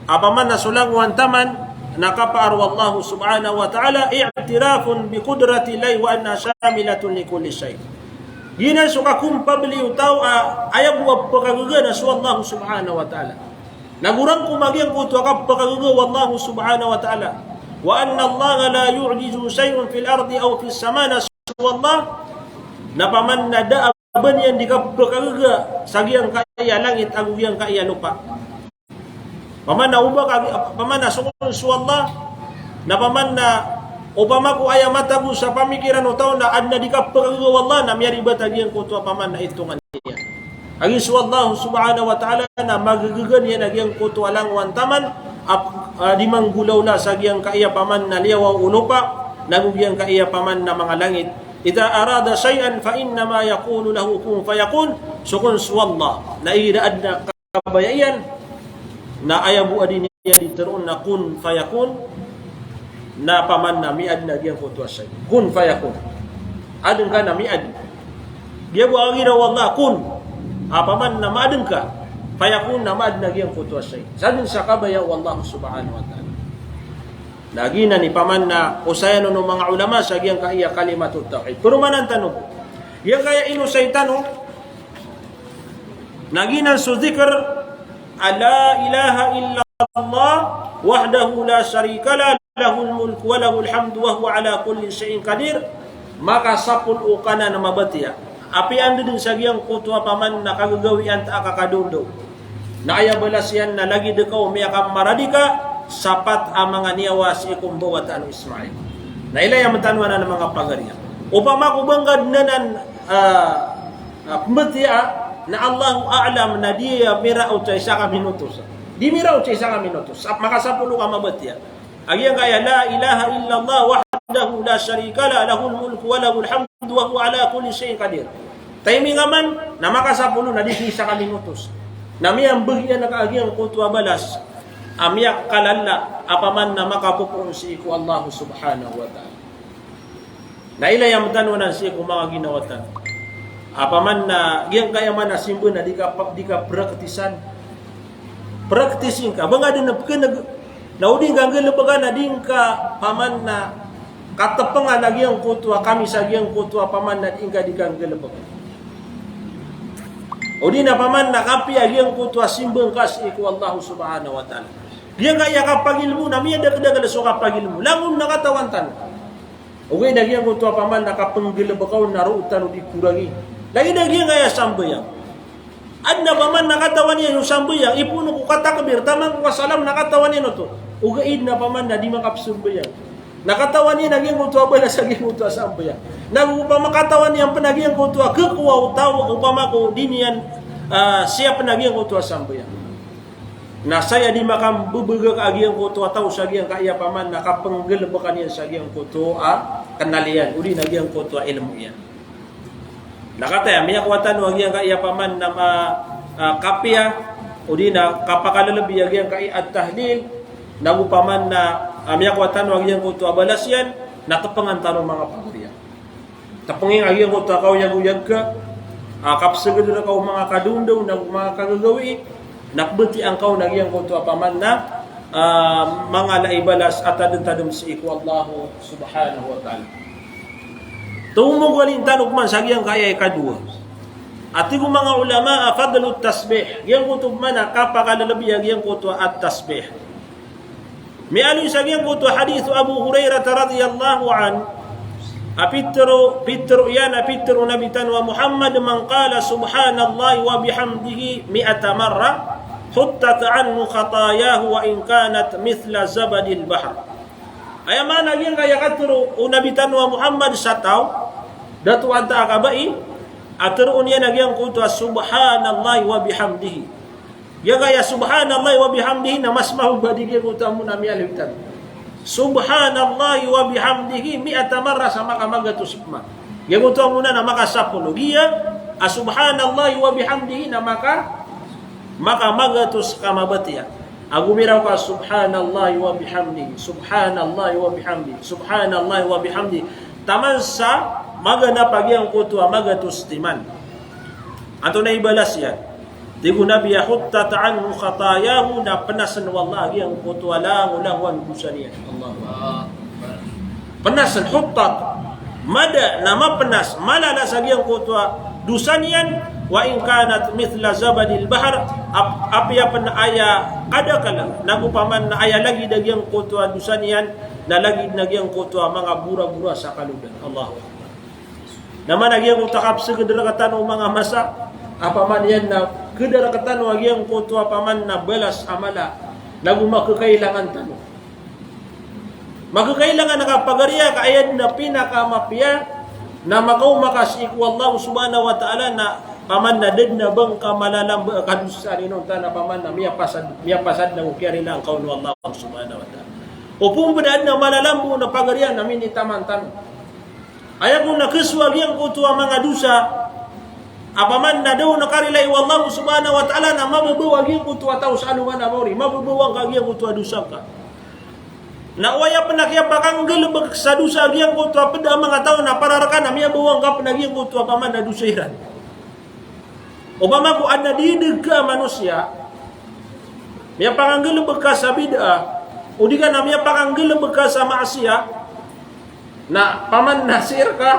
A paman na so langowan taman na kapaar o Allah subhanahu wa ta'ala, i'tirafun bi qudratillahi wa annaha shamilatun li kulli shay'. Giyanan so kakompabli o taw a aya bo a pkagaga na so Allah subhanahu wa ta'ala. Na go rangkom a giyangkoto a kapkagaga o Allah subhanahu wa ta'ala. Wa annallaha la yu'jizuhu shay'un fil ardi aw fis sama, na so Allah na paman na da a ba niyan di kapkagaga sa giyangkaya langit ago giyangkaya lopa. Paman na oba ka, paman na so kon so Allah, na paman na opama ko aya matago sa pamikiran o taw na adn a di kapkagaga o Allah, na miyaribat a giyangkoto a paman na itongan iyan. Kagiya so Allah subhanahu wa ta'ala na magagaga niyan a giyangkoto a langowan taman a, a, di manggolawla sa giyangkaya paman na liyawaw o lopa, na go giyangkaya paman na manga langit. Idha arada shay'an fa innama yaqulu lahu kun fayakun. So kon so Allah na igira adn a kabaya iyan, na aya bo a di niyan di tharoon na kun fayakun, na paman na miadn a giyangkoto a shay'. Kun fayakun. Adn ka na miadn. Giya bo a kagira o Allah, kun. A paman na maadn ka. Fayakun, na maadn a giyangkoto a shay'. Sadn sa kabaya o Allah subhanahu wa ta'ala. Lagid anan i paman na osayan o manga ulama sa giyangkaya kalimatut tawhid. Peromanan tano bo. Giyangkaya inosay tano, na giyanan so dhikr, a la ilaha illallah wahdahu la sharika lah, lahul mulku wa lahul hamdu wa huwa ala kulli shay'in qadir. Makasapolo o kanan a mabatiya. Apiya anda den sa giyangkoto a paman na kagagawii antaa ka kadondaw. Na aya balas iyan na lagid ka o miyakamaradika sa pat a manga niyawa sii ko mbawataan o Ismail. Na ilay a matano anan a manga pagariya. Opama ko ba ngka den anan, ah, ah, pembatiya, na Allahu a'lam na di miraot sa isa ka minutos. Di miraot sa isa ka minutos. Sa-, makasapolo ka mabatiya. A giyangkaya la ilaha illallah wahdahu la sharika lah, lahul mulku wa lahul hamdu wa huwa ala kulli shay'in qadir. Timing ka man, na makasapolo na di sii sa ka minutos. Na miyambagian ka a giyangkoto a balas a miyakalala a paman na makapopoon sii ko Allah subhanahu wa ta'ala. Na ilay a matano anan sii ko manga ginawa tano. A paman na giyangkaya man a simba na di ka pa-, di ka praktisan. Praktisin ka. Ba ngka den a pekeneg. Na o di ngka nggalebeka na di ngka paman na katepengan a giyangkoto a kamis a giyangkoto a paman na di ngka di ka nggalebeka. O di na paman na kapiya a giyangkoto a simba ngka sii ko Allah subhanahu wa ta'ala. Giyangkaya kapagilmo na miyadakedakel so kapagilmo. Langon na katawan tano. Ogaid na giyangkoto a paman na kapenggalebeka on na roo tano di korangi. Lagid a giyangkaya sambayang. Aden a paman na katawan iyan so sambayang, ipoon ko katakbir, taman ko kasalam na katawan iyan oto. Ogaid na paman na di makapsambayang. Na katawan iyan a giyangkoto a balas a giyangkoto a sambayang. Na opama katawan iyan pen a giyangkoto a kekowa o taw, opama ko di niyan, ah, siyap na giyangkoto a sambayang. Na saya di makambebegak a giyangkoto a taw sa giyangkaya paman na kapenggelebekan iyan sa giyangkoto a kenal iyan, odi na giyangkoto a ilmo iyan. Na kataya, miyakowa tano a giyangkaya paman na ma-, ah, kapiya, odi na kapakalelebi a giyangkaya at-tahlil, na go paman na, ah, miyakowa tano a giyangkoto a balas iyan, na tepengan tano manga pagariya. Tepenging a giyangkoto a kaoyagoyag ka, ah, kapsegeden ka o manga kadondaw na manga kagagawii, na pebetian ka on a giyangkoto a paman na, ah, manga ala i balas a tademtadem sii ko Allah subhanahu wa ta'ala. Tomo go alin tano peman sa giyangkaya ikadowa. A tig o manga ulama a fadlut tasbih, giyangkoto peman a kapakalelebi a giyangkoto a at-tasbih. Miyaaloy sa giyangkoto a hadith o Abu Hurairah radhiyallahu anhu, a pitero, pitero iyan, a pitero o Nabi tano a Muhammad, "Man qala subhanallahi wa bihamdihi mi'ata marrah, huttat anhu khatayahu wa in kanat mithla zabadil bahr." Aya maana giyangkaya katero o Nabi tano a Muhammad sa taw, dato antaa ka bai, a teroon iyan a giyangkoto a subhanallahi wa bihamdihi. Giyangkaya subhanallahi wa bihamdihi na mas mababa di giyangkoto a mona a miyaaloy tano. Subhanallahi wa bihamdihi mi'ata marrah, sa makamagatos peman. Giyangkoto a mona na makasapolo. Giya a subhanallahi wa bihamdihi na maka-, makamagatos ka mabatiya. Ago miraw ka subhanallahi wa bihamdihi, subhanallahi wa bihamdihi, subhanallahi wa bihamdihi. Taman sa maganap a giyangkoto a magatos timan. Antonaa i balas iyan? Tig o Nabi a, "Huttat anhu khatayahu," na penasen o Allah a giyangkoto a langolangowan o dosa niyan. Allahu Akbar. Penasen, huttat. Mada, na mapenas, malalas a giyangkoto a dosa niyan, wa in kanat mithla zabadil bahr, ap-, apiya pen aya kadakel, na go paman na aya lagid a giyangkoto a dosa niyan, na lagid na giyangkoto a manga borabora sa kalodan. Allahu Akbar. Na maana giyangkoto a kapseged rektano o manga masa, a paman iyan na keda rektano a giyangkoto a paman na balas a mala, na go makekailangan tano. Makekailangan ka pagariya ka aya den a pinakamapiya, na makaoma ka sii ko Allah subhanahu wa ta'ala, na paman na da den a ba ngka malalamba a kadosaan inonta, na paman na miyapasad, miyapasad na go kiyarilaan ka on o Allah subhanahu wa ta'ala. Opama ba da den a malalamba on a pagariya na minitaman tano. Aya kon a keso a giyangkoto a manga dosa, a paman na da on a karilai o Allah subhanahu wa ta'ala na mababaw a giyangkoto a taw sa alongan a maori, mababaw angka a giyangkoto a dosa ngka. Na oway a pen a kiyapakanggalebek sa dosa a giyangkoto a ped a manga taw na para reka na miyabaw angka pen a giyangkoto a paman na dosa iran. Opama ko aden a dideg ka a manosiya, miyapakanggalebek ka sa bid'ah, O di ka na miyapakanggalebek ka sa maasiyat, na paman na sii reka,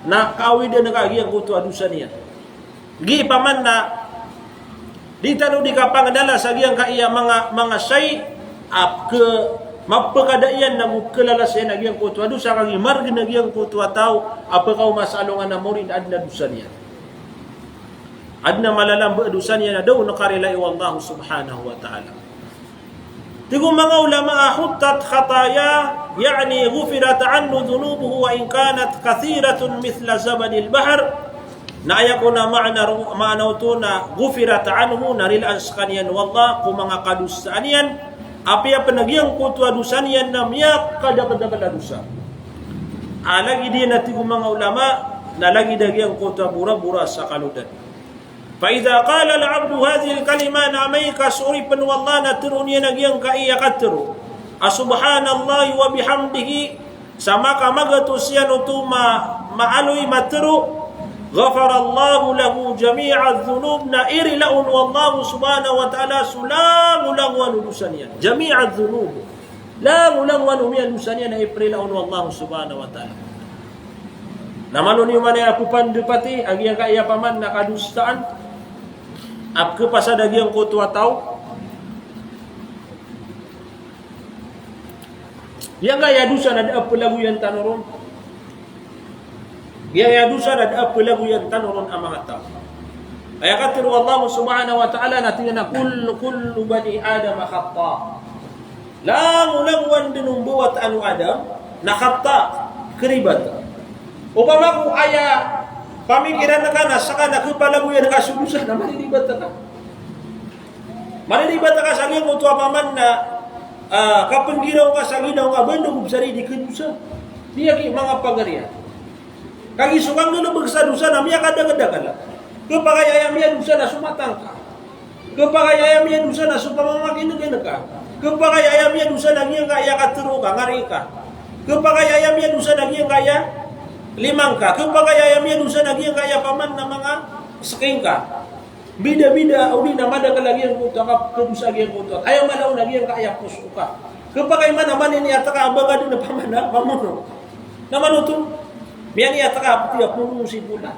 na kaawidan ka giyangkoto a dosa niyan. Gi paman na di tano di kapangedala sa giyangkaya manga, manga shay a ke, mapekada iyan na go kelalasa iyan a giyangkoto a dosa, kagiya maregen a giyangkoto a taw a pekaoma sa alongan a mawri na aden a dosa niyan. Aden a malalamba a dosa niyan a da on karilai o Allah subhanahu wa ta'ala. Tig o manga ulama a huttat khatayah, ya'ni ghufirat anhu dhunubuhu wa in kanat kathiratun mithla zabadil bahr. Na aya kon a maana ro-, maana oto na ghufirat anhu, na rilaan sekaniyan o Allah ko manga kadosaan iyan, apiya pen a giyangkoto a dosa niyan na miyakadakadakel a dosa. A lagid iyan a tig o manga ulama, na lagid a giyangkoto a borabora sa kalodan. Fa idha qala al-'abdu hadhihi al-kalimah, na amay ka so oripen o Allah na teroon iyan a giyangkaya katero a subhanallahi wa bihamdihi, sa makamagatos iyan oto ma-, maaloy matero, ghafarallahu lahu jami'adh dhunub, na irila on o Allah subhanahu wa ta'ala so langolangowan o dosa niyan. Jami'adh dhunub. Langolangowan o miyadosa niyan na iprila on o Allah subhanahu wa ta'ala. Na malo niyo man aya pepandepati a giyangkaya paman na kadosaan a pekepasad a giyangkoto a taw. Giyangkaya dosa na da a pelagoyan tano ron. Giyangkaya dosa na da a pelagoyan tano ron a manga taw. Aya katero o Allah subhanahu wa ta'ala na tig iyan a kull-, kullu bani Adama khatta'. Langolangowan den o mbawataan o Adam na khatta', keribat. Opama ko aya pamikiran ka na seka na kepalagoyan ka so dosa na mariribat ka. Mariribat ka sa giyangkoto a paman na, ah, kapenggiraw ka sa ginawa ka, ba anda ko besar i di kadosa. Di aki manga pagariya. Kagiya so kanggalebek sa dosa na miyakadakadakel. Kepakay aya miyadosa na so mata ngka. Kepakay aya miyadosa na so pamamakinegen ka. Kepakay aya miyadosa na giyangkaya katero ka, ngari ka. Kepakay aya miyadosa na giyangkaya lima ngka. Kepakay aya miyadosa na giyangkaya paman na manga seki ngka. Bidabida, odi na madakel a giyangkoto a kap-, kadosa a giyangkoto. Aya mala on a giyangkaya poso ka. Kepakay man a maniniyat ka a ba ka den a paman a mamono. Na manoto, miyaniyat ka a peti a pono si bola.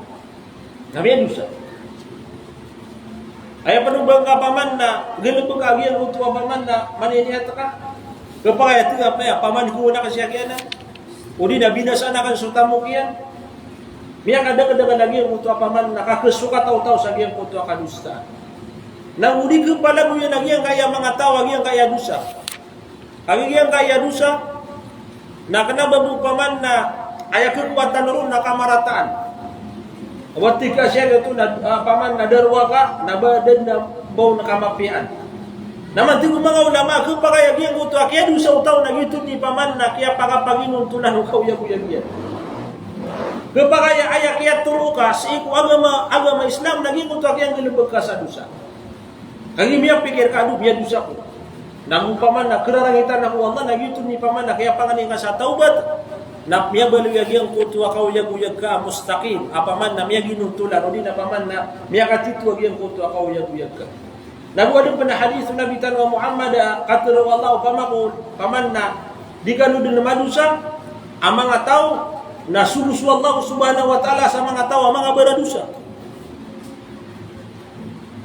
Na miyadosa. Aya pen o ba ngka paman na galebek a giyangkoto a paman na maniniyat ka. Kepakay a tig a paya paman ko na kasi a kiyanan. Odi na binasaan aken so tamok iyan. Miyakadakadakel a giyangkoto a paman na kakesokataw-taw sa giyangkoto a kadosaan. Na odi kepalagoyan a giyangkaya manga taw a giyangkaya dosa. Kagiya giyangkaya dosa na kena ba bo paman na aya kekuwatan ron na kamarataan. Wati ka siya gato na, ah, paman na darowaka na ba den na ba on kamapiyaan. Na man tig o manga ulama, kepakay a giyangkoto a kiyadosa o taw na giyoto i paman na kiyapakapaginontolan o kaoyagoyag iyan. Kepakay a aya kiyatero ka sii ko agama, agama Islam na giyangkoto a kiyanggalebek ka sa dosa. Kagiya miyapikir ka a do, miyadosa ako. Na opama na kerarangitan ako o Allah, na giyoto i paman na kiyapangni ka sa tawbat. Na miyabaloy a giyangkoto a kaoyagoyag ka a mustaqim. A paman na miyaginontolan, odi na paman na miyakatito a giyangkoto a kaoyagoyag ka. Na go aden pen a hadith o Nabi tano a Muhammad a katero o Allah, opama ko, paman na di kano den madosa a manga taw, na sogo so Allah subhanahu wa ta'ala sa manga taw a manga baradosa.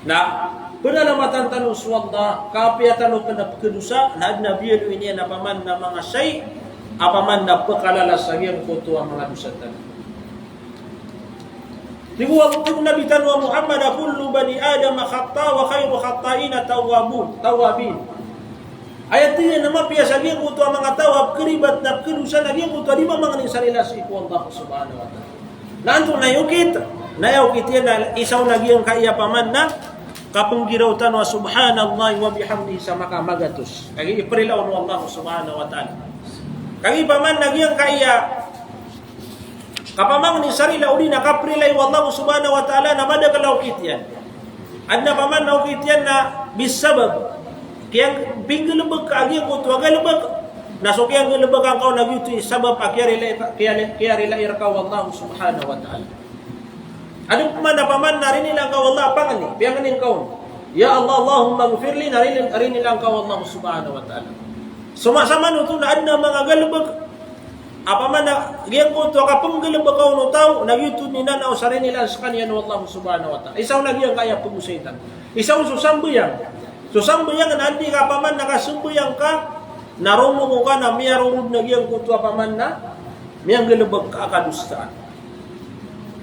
Na penalamatan tano so Allah, ka apiya tano pen a pekedosa, na aden a biyaloy niyan a paman na manga shay, a paman na pekalalas a giyangkoto a manga dosa tano. Tig o, tig o Nabi tano a Muhammad a kullu bani Adama khatta' wa khayru khatta'ina tawwabun, tawwabin. Aya tig iyan a mapiya sa giyangkoto a manga taw a pekeribat na pekedosa na giyangkoto a di mamangni sa rila sii ko Allah subhanahu wa ta'ala. Na antonaa i okit? Na aya okit iyan na isa on a giyangkaya paman na kapenggiraw tano a subhanallahi wa bihamdihi sa makamagatos. Kagiya iperila on o Allah subhanahu wa ta'ala. Kagiya paman na giyangkaya kapamangni sa rila odi na kaperilai o Allah subhanahu wa ta'ala na madakel a okit iyan. Aden a paman na okit iyan na bisabab. Kiyapinggalebek ka a giyangkoto a galebek. Na so kiyanggalebek angka on na giyoto i sabab a kiyarila, kiyari-, kiyarilai reka o Allah subhanahu wa ta'ala. Aden pen a paman na rinila angka o Allah a pangni, piyangni angka on. Ya Allah, Allahummaghfirli, na rinil-, rinila angka o Allah subhanahu wa ta'ala. So masaman oto na adn a manga galbk a pamana giyangkoto a kapnggalbka on o taw, na giyoto i nanaw sa rinilaan skaniyan o Allah subhanahu wa ta'ala. Isa on a giyangkaya pagosay tano. Isa on so sambayang. So sambayang na anda i ka pamana kasambayang ka, na romoko ka na miyarorod na giyangkoto a pamana miyanggalbk ka a kadosaan.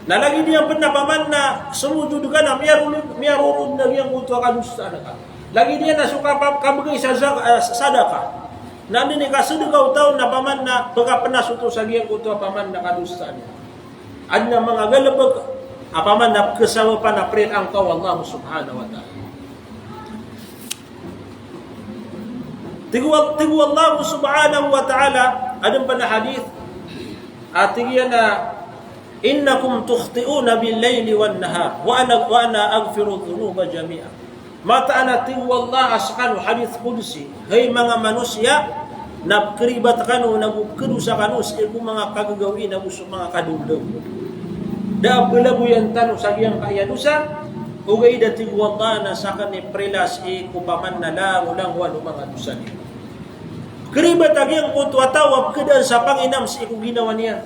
Na lagid iyan pn a pamana sumojod ka na miyarorod, miyarorod na giyangkoto a kadosaan ka. Lagid iyan na so kapa-, kabgay sa zak-, eh, sadaka. Na anda i kasadaka o taw na pamana pkapnas oto sa giyangkoto a pamana kadosaan. Adn a manga galbk a pamana pkhasabapan a prilaan ka o Allah subhanahu wa ta'ala. Tig o, tig o Allah subhanahu wa ta'ala, adn pn a hadith, a tig iyan a, "Innakum tukhti'una bil-layli wan-nahar, wa ana, wa ana aghfiru dhunuba jami'a." Mataan a tig o Allah a skano, hadith qudsi, hay manga manosiya, na pkhribat kano, nago pkhadosa kano sii ko manga kagagawii, nago so manga kadaondaw. Da a pphalagoyan tano sa giyangkaya dosa, ogaid a tig o Allah na sakn i prila sii ko pamana langolangowan o manga dosa niyan. Khribat a giyangkoto a taw a pkhadaan sa panginam sii ko ginawa niyan.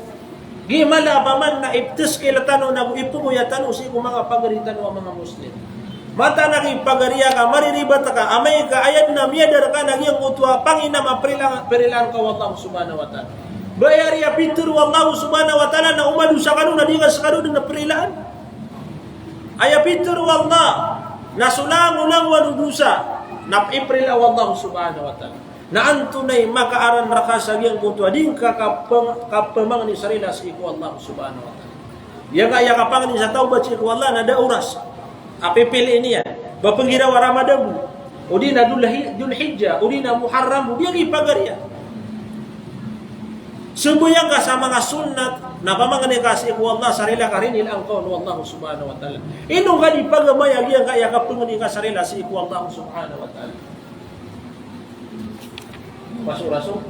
Giya mala a pamana iptskil tano nago ipgoya tano sii ko manga pagari tano a manga Muslim. Mataan a kipagariya ka, mariribat ka, amay ka aya dn a miyadar ka na giyangkoto a panginam a prila-, prilaan ka o Allah subhanahu wa ta'ala. Ba aya ari a pitharo o Allah subhanahu wa ta'ala na o madosa kano na di ka skano dn a prilaan. Aya pitharo o Allah na so langolangowan o dosa na iprila o Allah subhanahu wa ta'ala. Na antonaa i makaaran rka sa giyangkoto a di ngka kapang-, kapamangni sa rila sii ko Allah subhanahu wa ta'ala. Aya ka, aya kapangni sa tawbat sii ko Allah na da oras a pipiliin iyan. Ba pnggiraw a Ramadan bo, odi na Dulhi-, Dulhijjah, odi na Muharram bo, di aya kipagariya. Sambayang ka sa manga sunnat, na pamangni ka sii ko Allah sa rila ka rinilaan ka on o Allah subhanahu wa ta'ala. Ino ka di pagamay a giyangkaya kapangni ka sa rila sii ko Allah subhanahu wa ta'ala. Masoraso.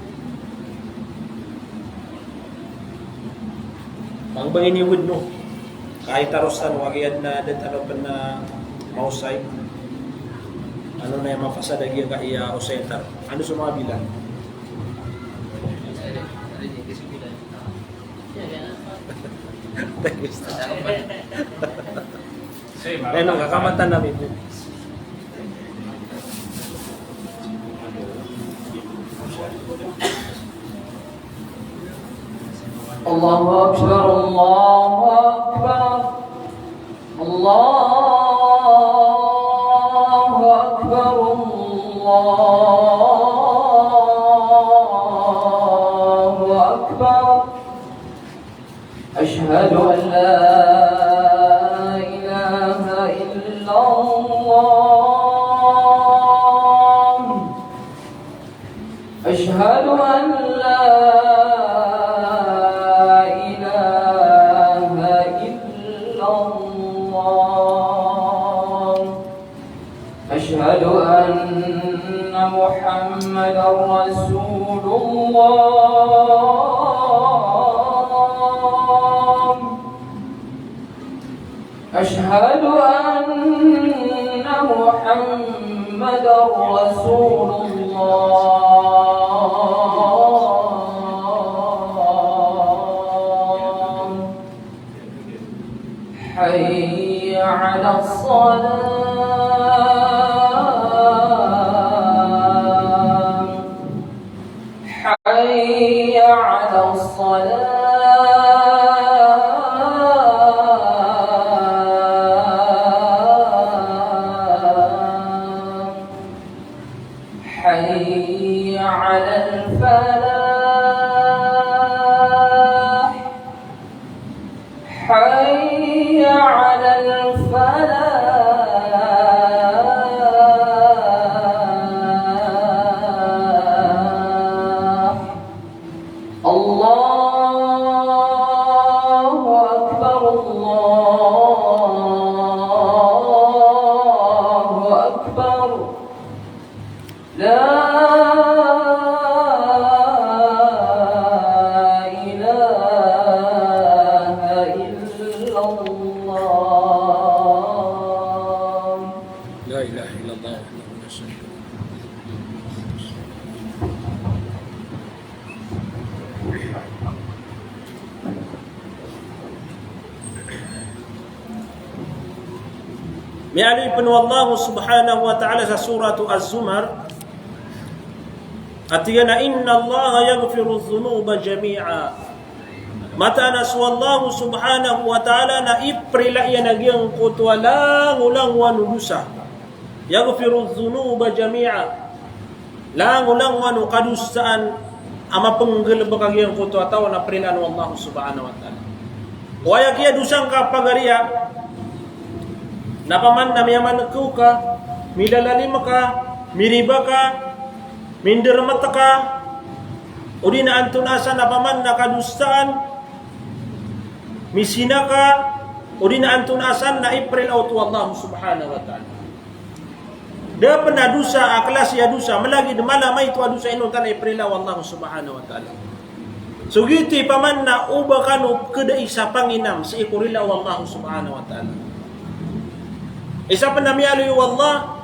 Pagbangi niyo gud, no? Kay taros tano, agi adn a da tano pn a maosay. Ano na aya mapasad a giyangkaya osay tano? Ano so manga bilang? Thank you, Ustaz. Ayun, kakamatan namin. Allahu Akbar, Allahu Akbar. Allahu Akbar, Allahu Akbar. Ashhadu an la ilaha illallah. Ashhadu an la ilaha illallah. Ashhadu anna Muhammadar Rasulullah. Ashhadu anna Muhammadar Rasulullah. Hayya 'alas salah. Hayya 'alas salah. Hayya 'alal falah. Hayya 'alal falah. Allahu Akbar, Allahu Akbar. La ilaha illallah. La ilaha illallah wahdahu la sharika lah. Miyaaloy pn o Allah subhanahu wa ta'ala sa Suratu Az-Zumar, a tig iyan a, "Innallaha yaghfirudh dhunuba jami'a." Mataan a so Allah subhanahu wa ta'ala na iprila iyan a giyangkoto a langolangowan o dosa. Yaghfirudh dhunuba jami'a. Langolangowan o kadosaan a mapnggalbk a giyangkoto a taw na prilaan o Allah subhanahu wa ta'ala. Oway, a kiyadosa ngka pagariya, na paman na miyamankaw ka, milalalim ka, miriba ka, mindermt ka, odi na antonaa san a paman na kadosaan, mizina ka, odi na antonaa san na iprila oto o Allah subhanahu wa ta'ala. Da pn a dosa a klasi a dosa, mlagid mala maito a dosa inonta na iprila o Allah subhanahu wa ta'ala. So giyoto i paman na o ba kano pkdai sa panginam sii ko rila o Allah subhanahu wa ta'ala. Isa pn a miyaaloy o Allah,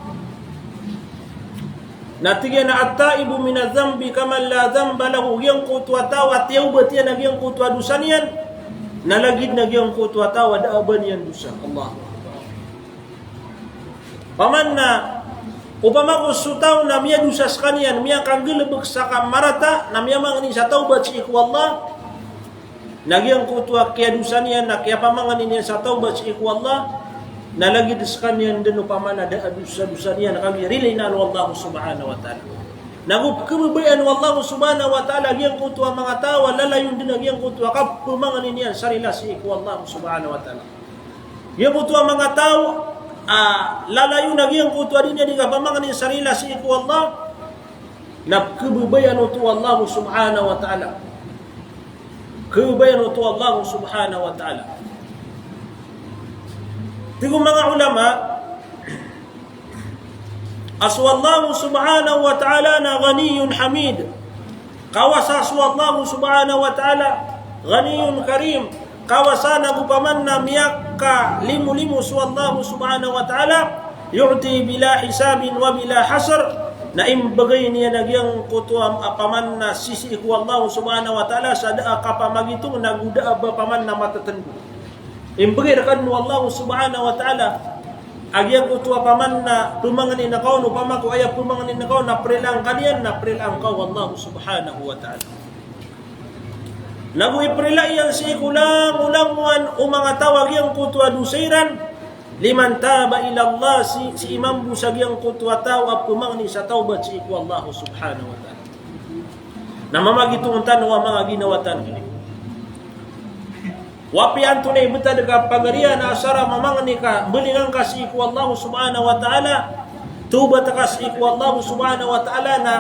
na tig iyan a, "At-taibu minadh-dhanbi kaman la dhanba lahu." Giyangkoto a taw a tiyawbat iyan a giyangkoto a dosa niyan, na lagid na giyangkoto a taw a da a ba niyan dosa. Allahu Akbar. Paman na, opama ko so taw na miyadosa skaniyan, miyakanggalbk sa kamarata, na miyamangni sa tawbat sii ko Allah, na giyangkoto a kiyadosa niyan, na kiyapamangni niyan sa tawbat sii ko Allah, na lagid skaniyan dn opama na da a dosa-dosa niyan, kagiya rilai niyan o Allah subhanahu wa ta'ala. Nago pkhababayaan o Allah subhanahu wa ta'ala giyangkoto a manga taw a lalayon dn a giyangkoto a kapamangni niyan sa rila sii ko Allah subhanahu wa ta'ala. Giyangkoto a manga taw a lalayon a giyangkoto a di niyan di kapamangni sa rila sii ko Allah, na pkhababayaan oto o Allah subhanahu wa ta'ala. Pkhababayaan oto o Allah subhanahu wa ta'ala. Tig o manga ulama, a so Allah subhanahu wa ta'ala na Ghaniyyun Hamid. Kawasa so Allah subhanahu wa ta'ala, Ghaniyyun Karim. Kawasa na go paman na miyakalimolimo so Allah subhanahu wa ta'ala, yu'ti bila hisabin wa bila hasr, na imbgay niyan a giyangkoto a paman na sisii ko Allah subhanahu wa ta'ala sa da a kapamagitong na go da a ba paman na matatndo. Imbgay rkano o Allah subhanahu wa ta'ala a giyangkoto a paman na pmangnin ka on, opama ko aya pmangnin ka on na prilaan ka niyan, na prilaan ka o Allah subhanahu wa ta'ala. Nago iprila iyan sii ko langolangowan o manga taw a giyangkoto a dosa iran, liman taba ila Allah, sii, sii mambo sa giyangkoto a taw a pmangni sa tawbat sii ko Allah subhanahu wa ta'ala. Na mamagitong tano a manga ginawa tano. O apiya antonaa i btad ka pagariya na asar a mamangni ka, mbalingan ka sii ko Allah subhanahu wa ta'ala, tawbat ka sii ko Allah subhanahu wa ta'ala, na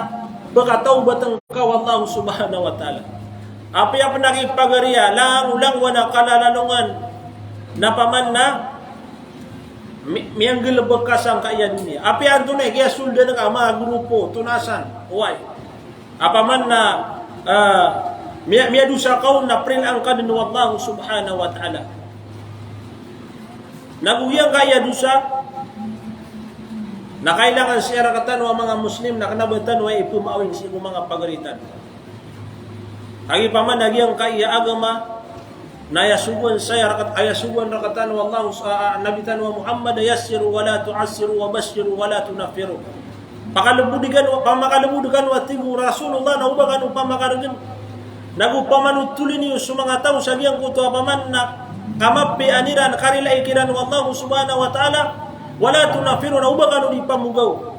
pkatawbat ka o Allah subhanahu wa ta'ala. Apiya pn a ki pagariya, langolangowan a kalalalongan, na paman na mi-, miyanggalbk ka sangkaya doniya. Apiya antonaa i kiyasoldan ka a manga grupo, tonasan, oway. A paman na, ah, miya-, miyadosa ka on na prilaan ka dn o Allah subhanahu wa ta'ala. Nago giyangkaya dosa, na kailangan sii rktano a manga Muslim na kna ba tano aya ipmaawing sii ko manga pagari tano. Kagiya paman na giyangkaya agama, na aya sogoan saya rkt-, aya sogoan rktano o Allah, a, a, Nabi tano a Muhammad, yassiru wa la tu'assiru wa basshiru wa la tunaffiru. Pakalbod kano, pamakalbod kano a tig o Rasulullah, na oba kano pamakargn. Nago pamanotoli niyo so manga taw sa giyangkoto a paman na kamapiyaan iran, karilai kiran o Allah subhanahu wa ta'ala, wa la tunaffiru, na oba kano di pamogaw.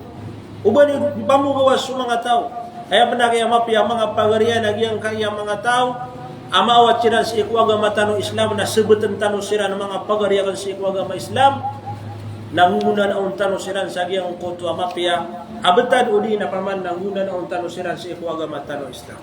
Oba niyo di pamogawa so manga taw. Aya pn a kiyamapiya a manga pagariya na giyangkaya manga taw a maawat siran sii ko agama tano Islam, na sbtn tano siran a manga pagari akn sii ko agama Islam, na ngonanaon tano siran sa giyangkoto a mapiya a btad, odi na paman na ngonanaon tano siran sii ko agama tano Islam.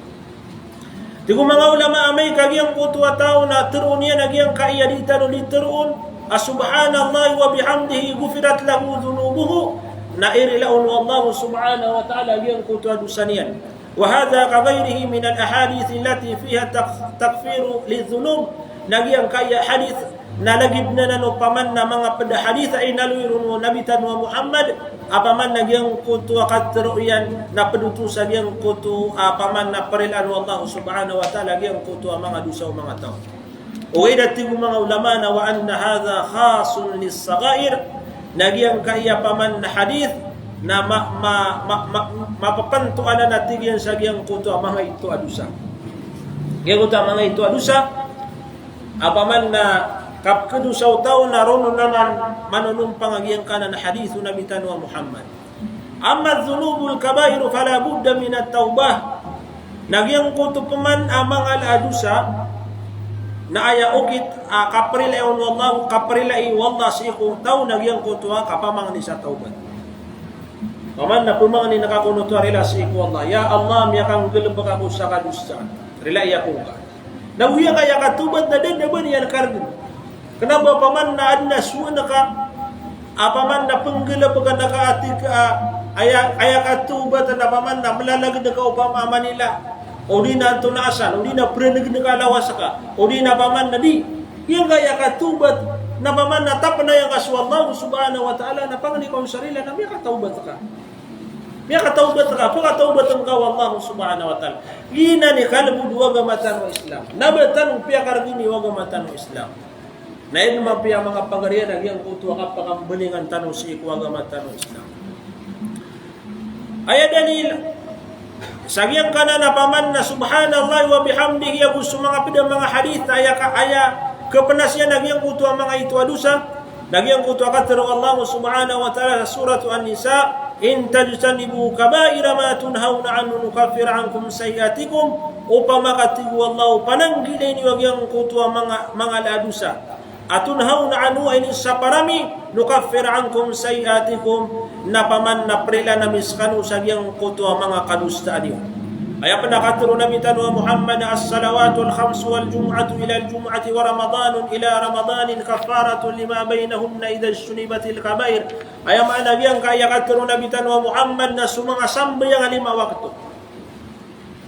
Tig o manga ulama, amay ka giyangkoto a taw na tharoon iyan a giyangkaya di tano di tharoon a subhanallahi wa bihamdihi ghufirat lahu dhunubuhu, na irila on o Allah subhanahu wa ta'ala giyangkoto a dosa niyan. Wa hadha ka ghayrihi min al-ahadith allati fiha tak-, takfiru lidh-dhunub. Na giyangkaya hadith na lagid anan o paman na manga pd a hadith a inaloy ron o Nabi tano a Muhammad, a paman na giyangkoto a katharo iyan na pd oto sa giyangkoto a paman na prilaan o Allah subhanahu wa ta'ala giyangkoto a manga dosa o manga taw. Ogaid a tig o manga ulama na wa anna hadha khasun lis-saghair, na giyangkaya paman na hadith na ma-, ma-, ma-, ma-, mapapanto anan a tig iyan sa giyangkoto a manga ito a dosa. Giyangkoto a manga ito a dosa, a paman na kapkhadosa o taw na ron anan manonompang a giyangkanan a hadith o Nabi tano a Muhammad. Amma dhunubul kabairu fala budda minat tawbah. Na giyangkoto paman a manga ala a dosa, na aya okit a kaprilai on o Allah, kaprilai o Allah sii ko taw na giyangkoto a kapamangni sa tawbat. Paman na pamangni ngka kon oto a rila sii ko Allah. Ya Allah, miyakanggalbk ako sa kadosa. Rilai ako ngka. Na giyangkaya katawbat na da dn a ba niyan kargn. Kna ba paman na adn a sowa ngka, a paman na pnggalbka ngka a tig a, aya, aya katawbat na paman na mlalagd ka o paman a Manila, o di na antonaa san, o di na pranagn ka a lawas ka, o di na paman na di. Giyangkaya katawbat na paman na tapnaya ngka so Allah subhanahu wa ta'ala, na pangni ka on sa rila na miyakatawbat ka. Miyakatawbat ka, pkatawbatn ka o Allah subhanahu wa ta'ala. Giyanan i kalbod o agama tano a Islam. Na ba tano piyakargini o agama tano a Islam. Na ino mapiya a manga pagari iyan a giyangkoto a kapakambalingan tano sii ko agama tano a Islam. Aya dalil sa giyangkanan a paman na subhanallahi wa bihamdihi ago so manga pd a manga hadith a aya ka, aya kapnas iyan a giyangkoto a manga ito a dosa, na giyangkoto a katharo o Allah subhanahu wa ta'ala sa Suratu An-Nisa, "In tajtanibu kabaira ma tunhawna anhu nukaffir ankum sayyi'atikum." Opama ka tig o Allah, pananggilai niyo a giyangkoto a manga, manga ala a dosa a tunhawna anhu, a inisaparami, nukaffir ankum sayyi'atikum, na paman na prilaan ami skano sa giyangkoto a manga kadosaan iyo. Aya pn a katharo o Nabi tano a Muhammad, "As-salawatul khamsu wal jumu'atu ilal jumu'ati wa Ramadanun ila Ramadanin kaffaratun lima baynahunna idha ijtunibatil kabair." Aya maana giyangkaya katharo o Nabi tano a Muhammad na so manga sambayang a lima wakto.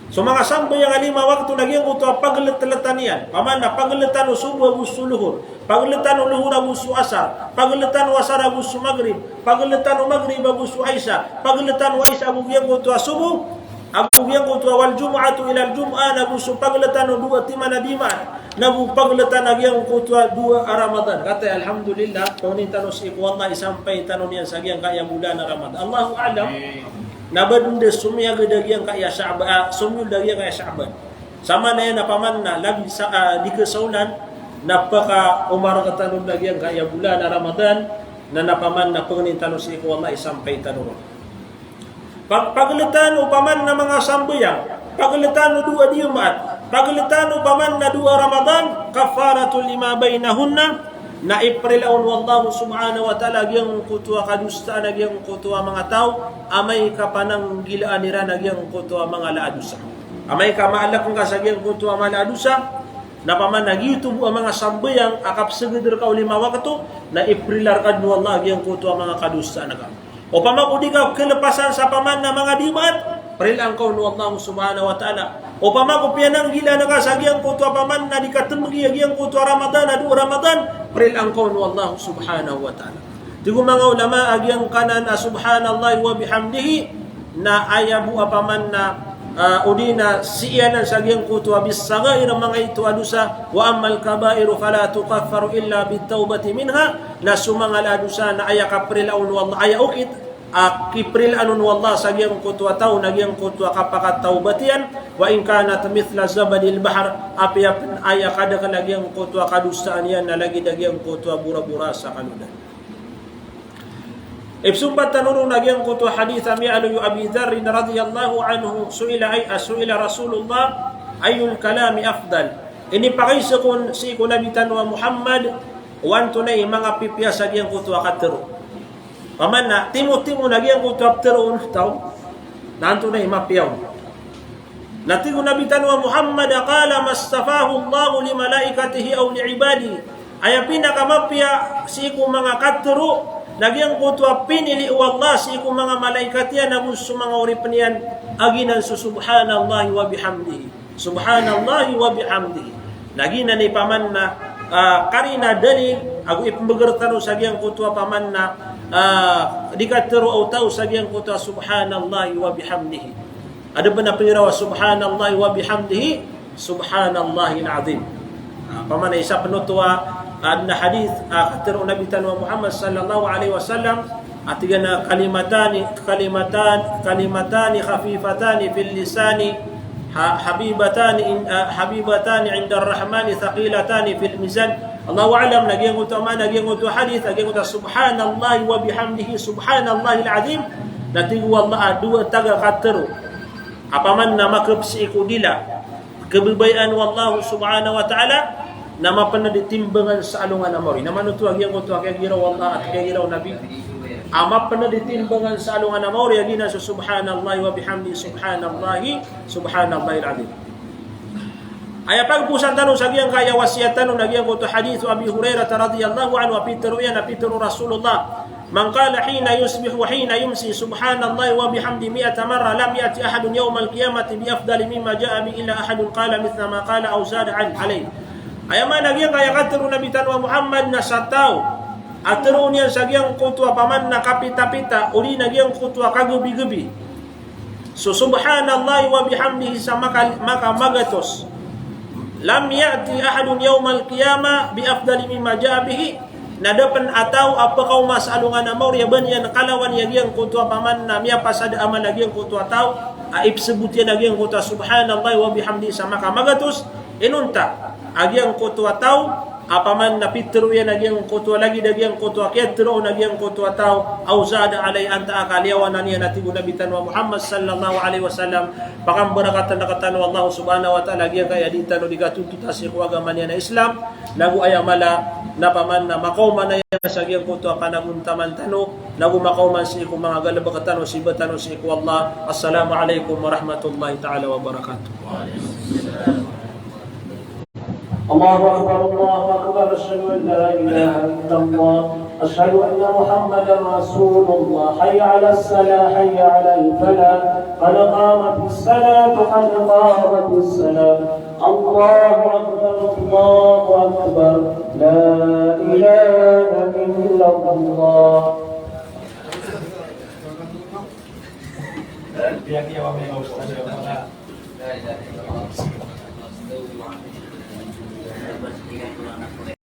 So manga sambayang a lima wakto na giyangkoto a pagltltan iyan. Paman na pagltan o sobo ago so lohor. Pagltan o lohor ago so asar. Pagltan o asar ago so magrib. Pagltan o magrib ago so isa. Pagltan o isa ago giyangkoto a sobo. Ago giyangkoto a wal jumu'atu ilal jumu'ah, na go so pagltan o dowa timan a Dimaat, na go pagltan a giyangkoto a dowa a Ramadan. Kataya, alhamdulillah, pangnin tano sii ko Allah, isampay tano niyan sa giyangkaya bolan a Ramadan. Allahu a'lam. Amin. Na ba dn da somiyagad a giyangkaya Sha'ban, ah, somiyagad a giyangkaya Sha'ban. Sa maana iyan a paman na lagid sa, ah, di kasaolan, na pakaomar tano a giyangkaya bolan a Ramadan, na, na paman na pangnin tano sii ko Allah, isampay tano ron. Pag-, pagltan o paman na manga sambayang, pagltan o dowa Dimaat, pagltan o paman na dowa Ramadan, kaffaratun lima baynahunna, na iprila on o Allah subhanahu wa ta'ala a giyangkoto a kadosaan a giyangkoto a manga taw, amay ka pananggilaan iran a giyangkoto a manga ala a dosa. Amay ka maalk ngka sa giyangkoto a manga ala a dosa, na paman na giyoto bo a manga sambayang a kapsgd rka o lima wakto, na iprila rka dn o Allah a giyangkoto a manga kadosaan ka. Opama ko di ka klpasan sa paman na manga Dimaat, prilaan ka on o Allah subhanahu wa ta'ala. Opama ko piyananggilaan ka sa giyangkoto a paman na di ka tmbgi a giyangkoto a Ramadan, a dowa Ramadan, prilaan ka on o Allah subhanahu wa ta'ala. Tig o manga ulama a giyangkanan a subhanallahi wa bihamdihi, na aya bo a paman na, ah, odi na sii anan sa giyangkoto a bis-saghair, manga ito a dosa, wa ammal kabairu fala tukaffaru illa bit-tawbati minha, na so manga ala a dosa na aya kaprilaan o Allah, aya okit a kiprilaan on o Allah sa giyangkoto a taw na giyangkoto a kapakatawbat iyan, wa in kanat mithla zabadil bahr, apiya pn aya kadakl a giyangkoto a kadosaan iyan na lagid a giyangkoto a borabora sa kalodan. Ipsompat tano ron a giyangkoto a hadith a miyaaloy o Abi Dharr radhiyallahu anhu, su'ila ay, ah, su'ila Rasulullah, "Ayyul kalami afdal?" Inipakaiza kon sii ko Nabi tano a Muhammad, o antonaa i manga pipiya sa giyangkoto a katharo. Paman na timotimo na giyangkoto a ptharoon o taw, na antonaa i mapiya on. Na tig o Nabi tano a Muhammad a qala mastafahu Allahu li malaikatihi aw li ibadihi. Aya pinakamapiya sii ko manga katharo na giyangkoto a pinili o Allah sii ko manga malaikat iyan ago so manga oripn iyan a giyanan so subhanallahi wa bihamdihi. Subhanallahi wa bihamdihi. Na giyanan i paman na, ah, karina, dalil, ago ipmbgr tano sa giyangkoto a paman na, ah, di katharo o taw sa giyangkoto a subhanallahi wa bihamdihi. Adn pn a piraw a subhanallahi wa bihamdihi, subhanallahil azim. Ah, paman na isa pn oto a, Adn a hadith a katharo o Nabi tano a Muhammad sallallahu alaihi wasallam, a tig iyan a kalimatani, kalimatan-, kalimatani khafifatani fil lisani, ha-, habibatani in-, ah, habibatani indar rahmani thaqilatani fil mizan. Allahu a'lam, na giyangkoto a maana a giyangkoto a hadith, a giyangkoto a subhanallahi wa bihamdihi, subhanallahil azim. Na tig o Allah a dowa taga katharo a paman na makep sii ko dila, kababayaan o Allah subhanahu wa ta'ala, na mapnd i timbangan sa alongan a maori. Na mano oto a giyangkoto a kiyagiraw o Allah, a kiyagiraw o Nabi, a mapnd i timbangan sa alongan a maori a giyanan so subhanallahi wa bihamdihi, subhanallahi, subhanallahil azim. Aya pagposan tano sa giyangkaya wasiyat tano na giyangkoto a hadith o Abi Hurairah radhiyallahu anhu, a pitharo iyan, a pitharo o Rasulullah, "Man qala hina yusbihu wa hina yumsi subhanallahi wa bihamdihi mi'ata marrah, lam ya'ti ahadun yawmal qiyamati bi afdali mimma ja'a bihi illa ahadun qala mithla ma qala aw zada an-, alayh." Aya maana giyangkaya katharo o Nabi tano a Muhammad na sa taw a tharoon iyan sa giyangkoto a paman na kapitapita, odi na giyangkoto a kagebigebi so subhanallahi wa bihamdihi sa maka-, makamagatos. Lam ya'ti ahadun yawmal qiyamah bi afdali mimma ja'a bihi. Na da pn a taw a pkaoma sa alongan a maori a ba niyan kalawan a giyangkoto a paman na miyapasad a amal a giyangkoto a taw a ipsbot iyan a giyangkoto a subhanallahi wa bihamdihi sa makamagatos. Inonta a giyangkoto a taw a paman na pitharo iyan a giyangkoto a lagid a giyangkoto a kiyatharo on a giyangkoto a taw, aw zada alayh, antaa ka liyawanan iyan, a tig o Nabi tano a Muhammad sallallahu alaihi wasallam. Pakambarakatan rktano o Allah subhanahu wa ta'ala a giyangkaya dii tano dii kathotota sii ko agama niyan a Islam, nago aya mala na paman na makaoma na iyan sa giyangkoto a panagontaman tano, nago makaoma sii ko manga galbk tano sii ba tano sii ko Allah. Assalamu alaikum warahmatullahi ta'ala wabarakatuh. الله أكبر، الله أكبر، أشهد أن لا إله إلا الله، أشهد أن محمدا رسول الله، حي على الصلاة، حي على الفلاح، قد قامت الصلاة، قد قامت الصلاة. الله أكبر، الله أكبر، لا إله إلا الله.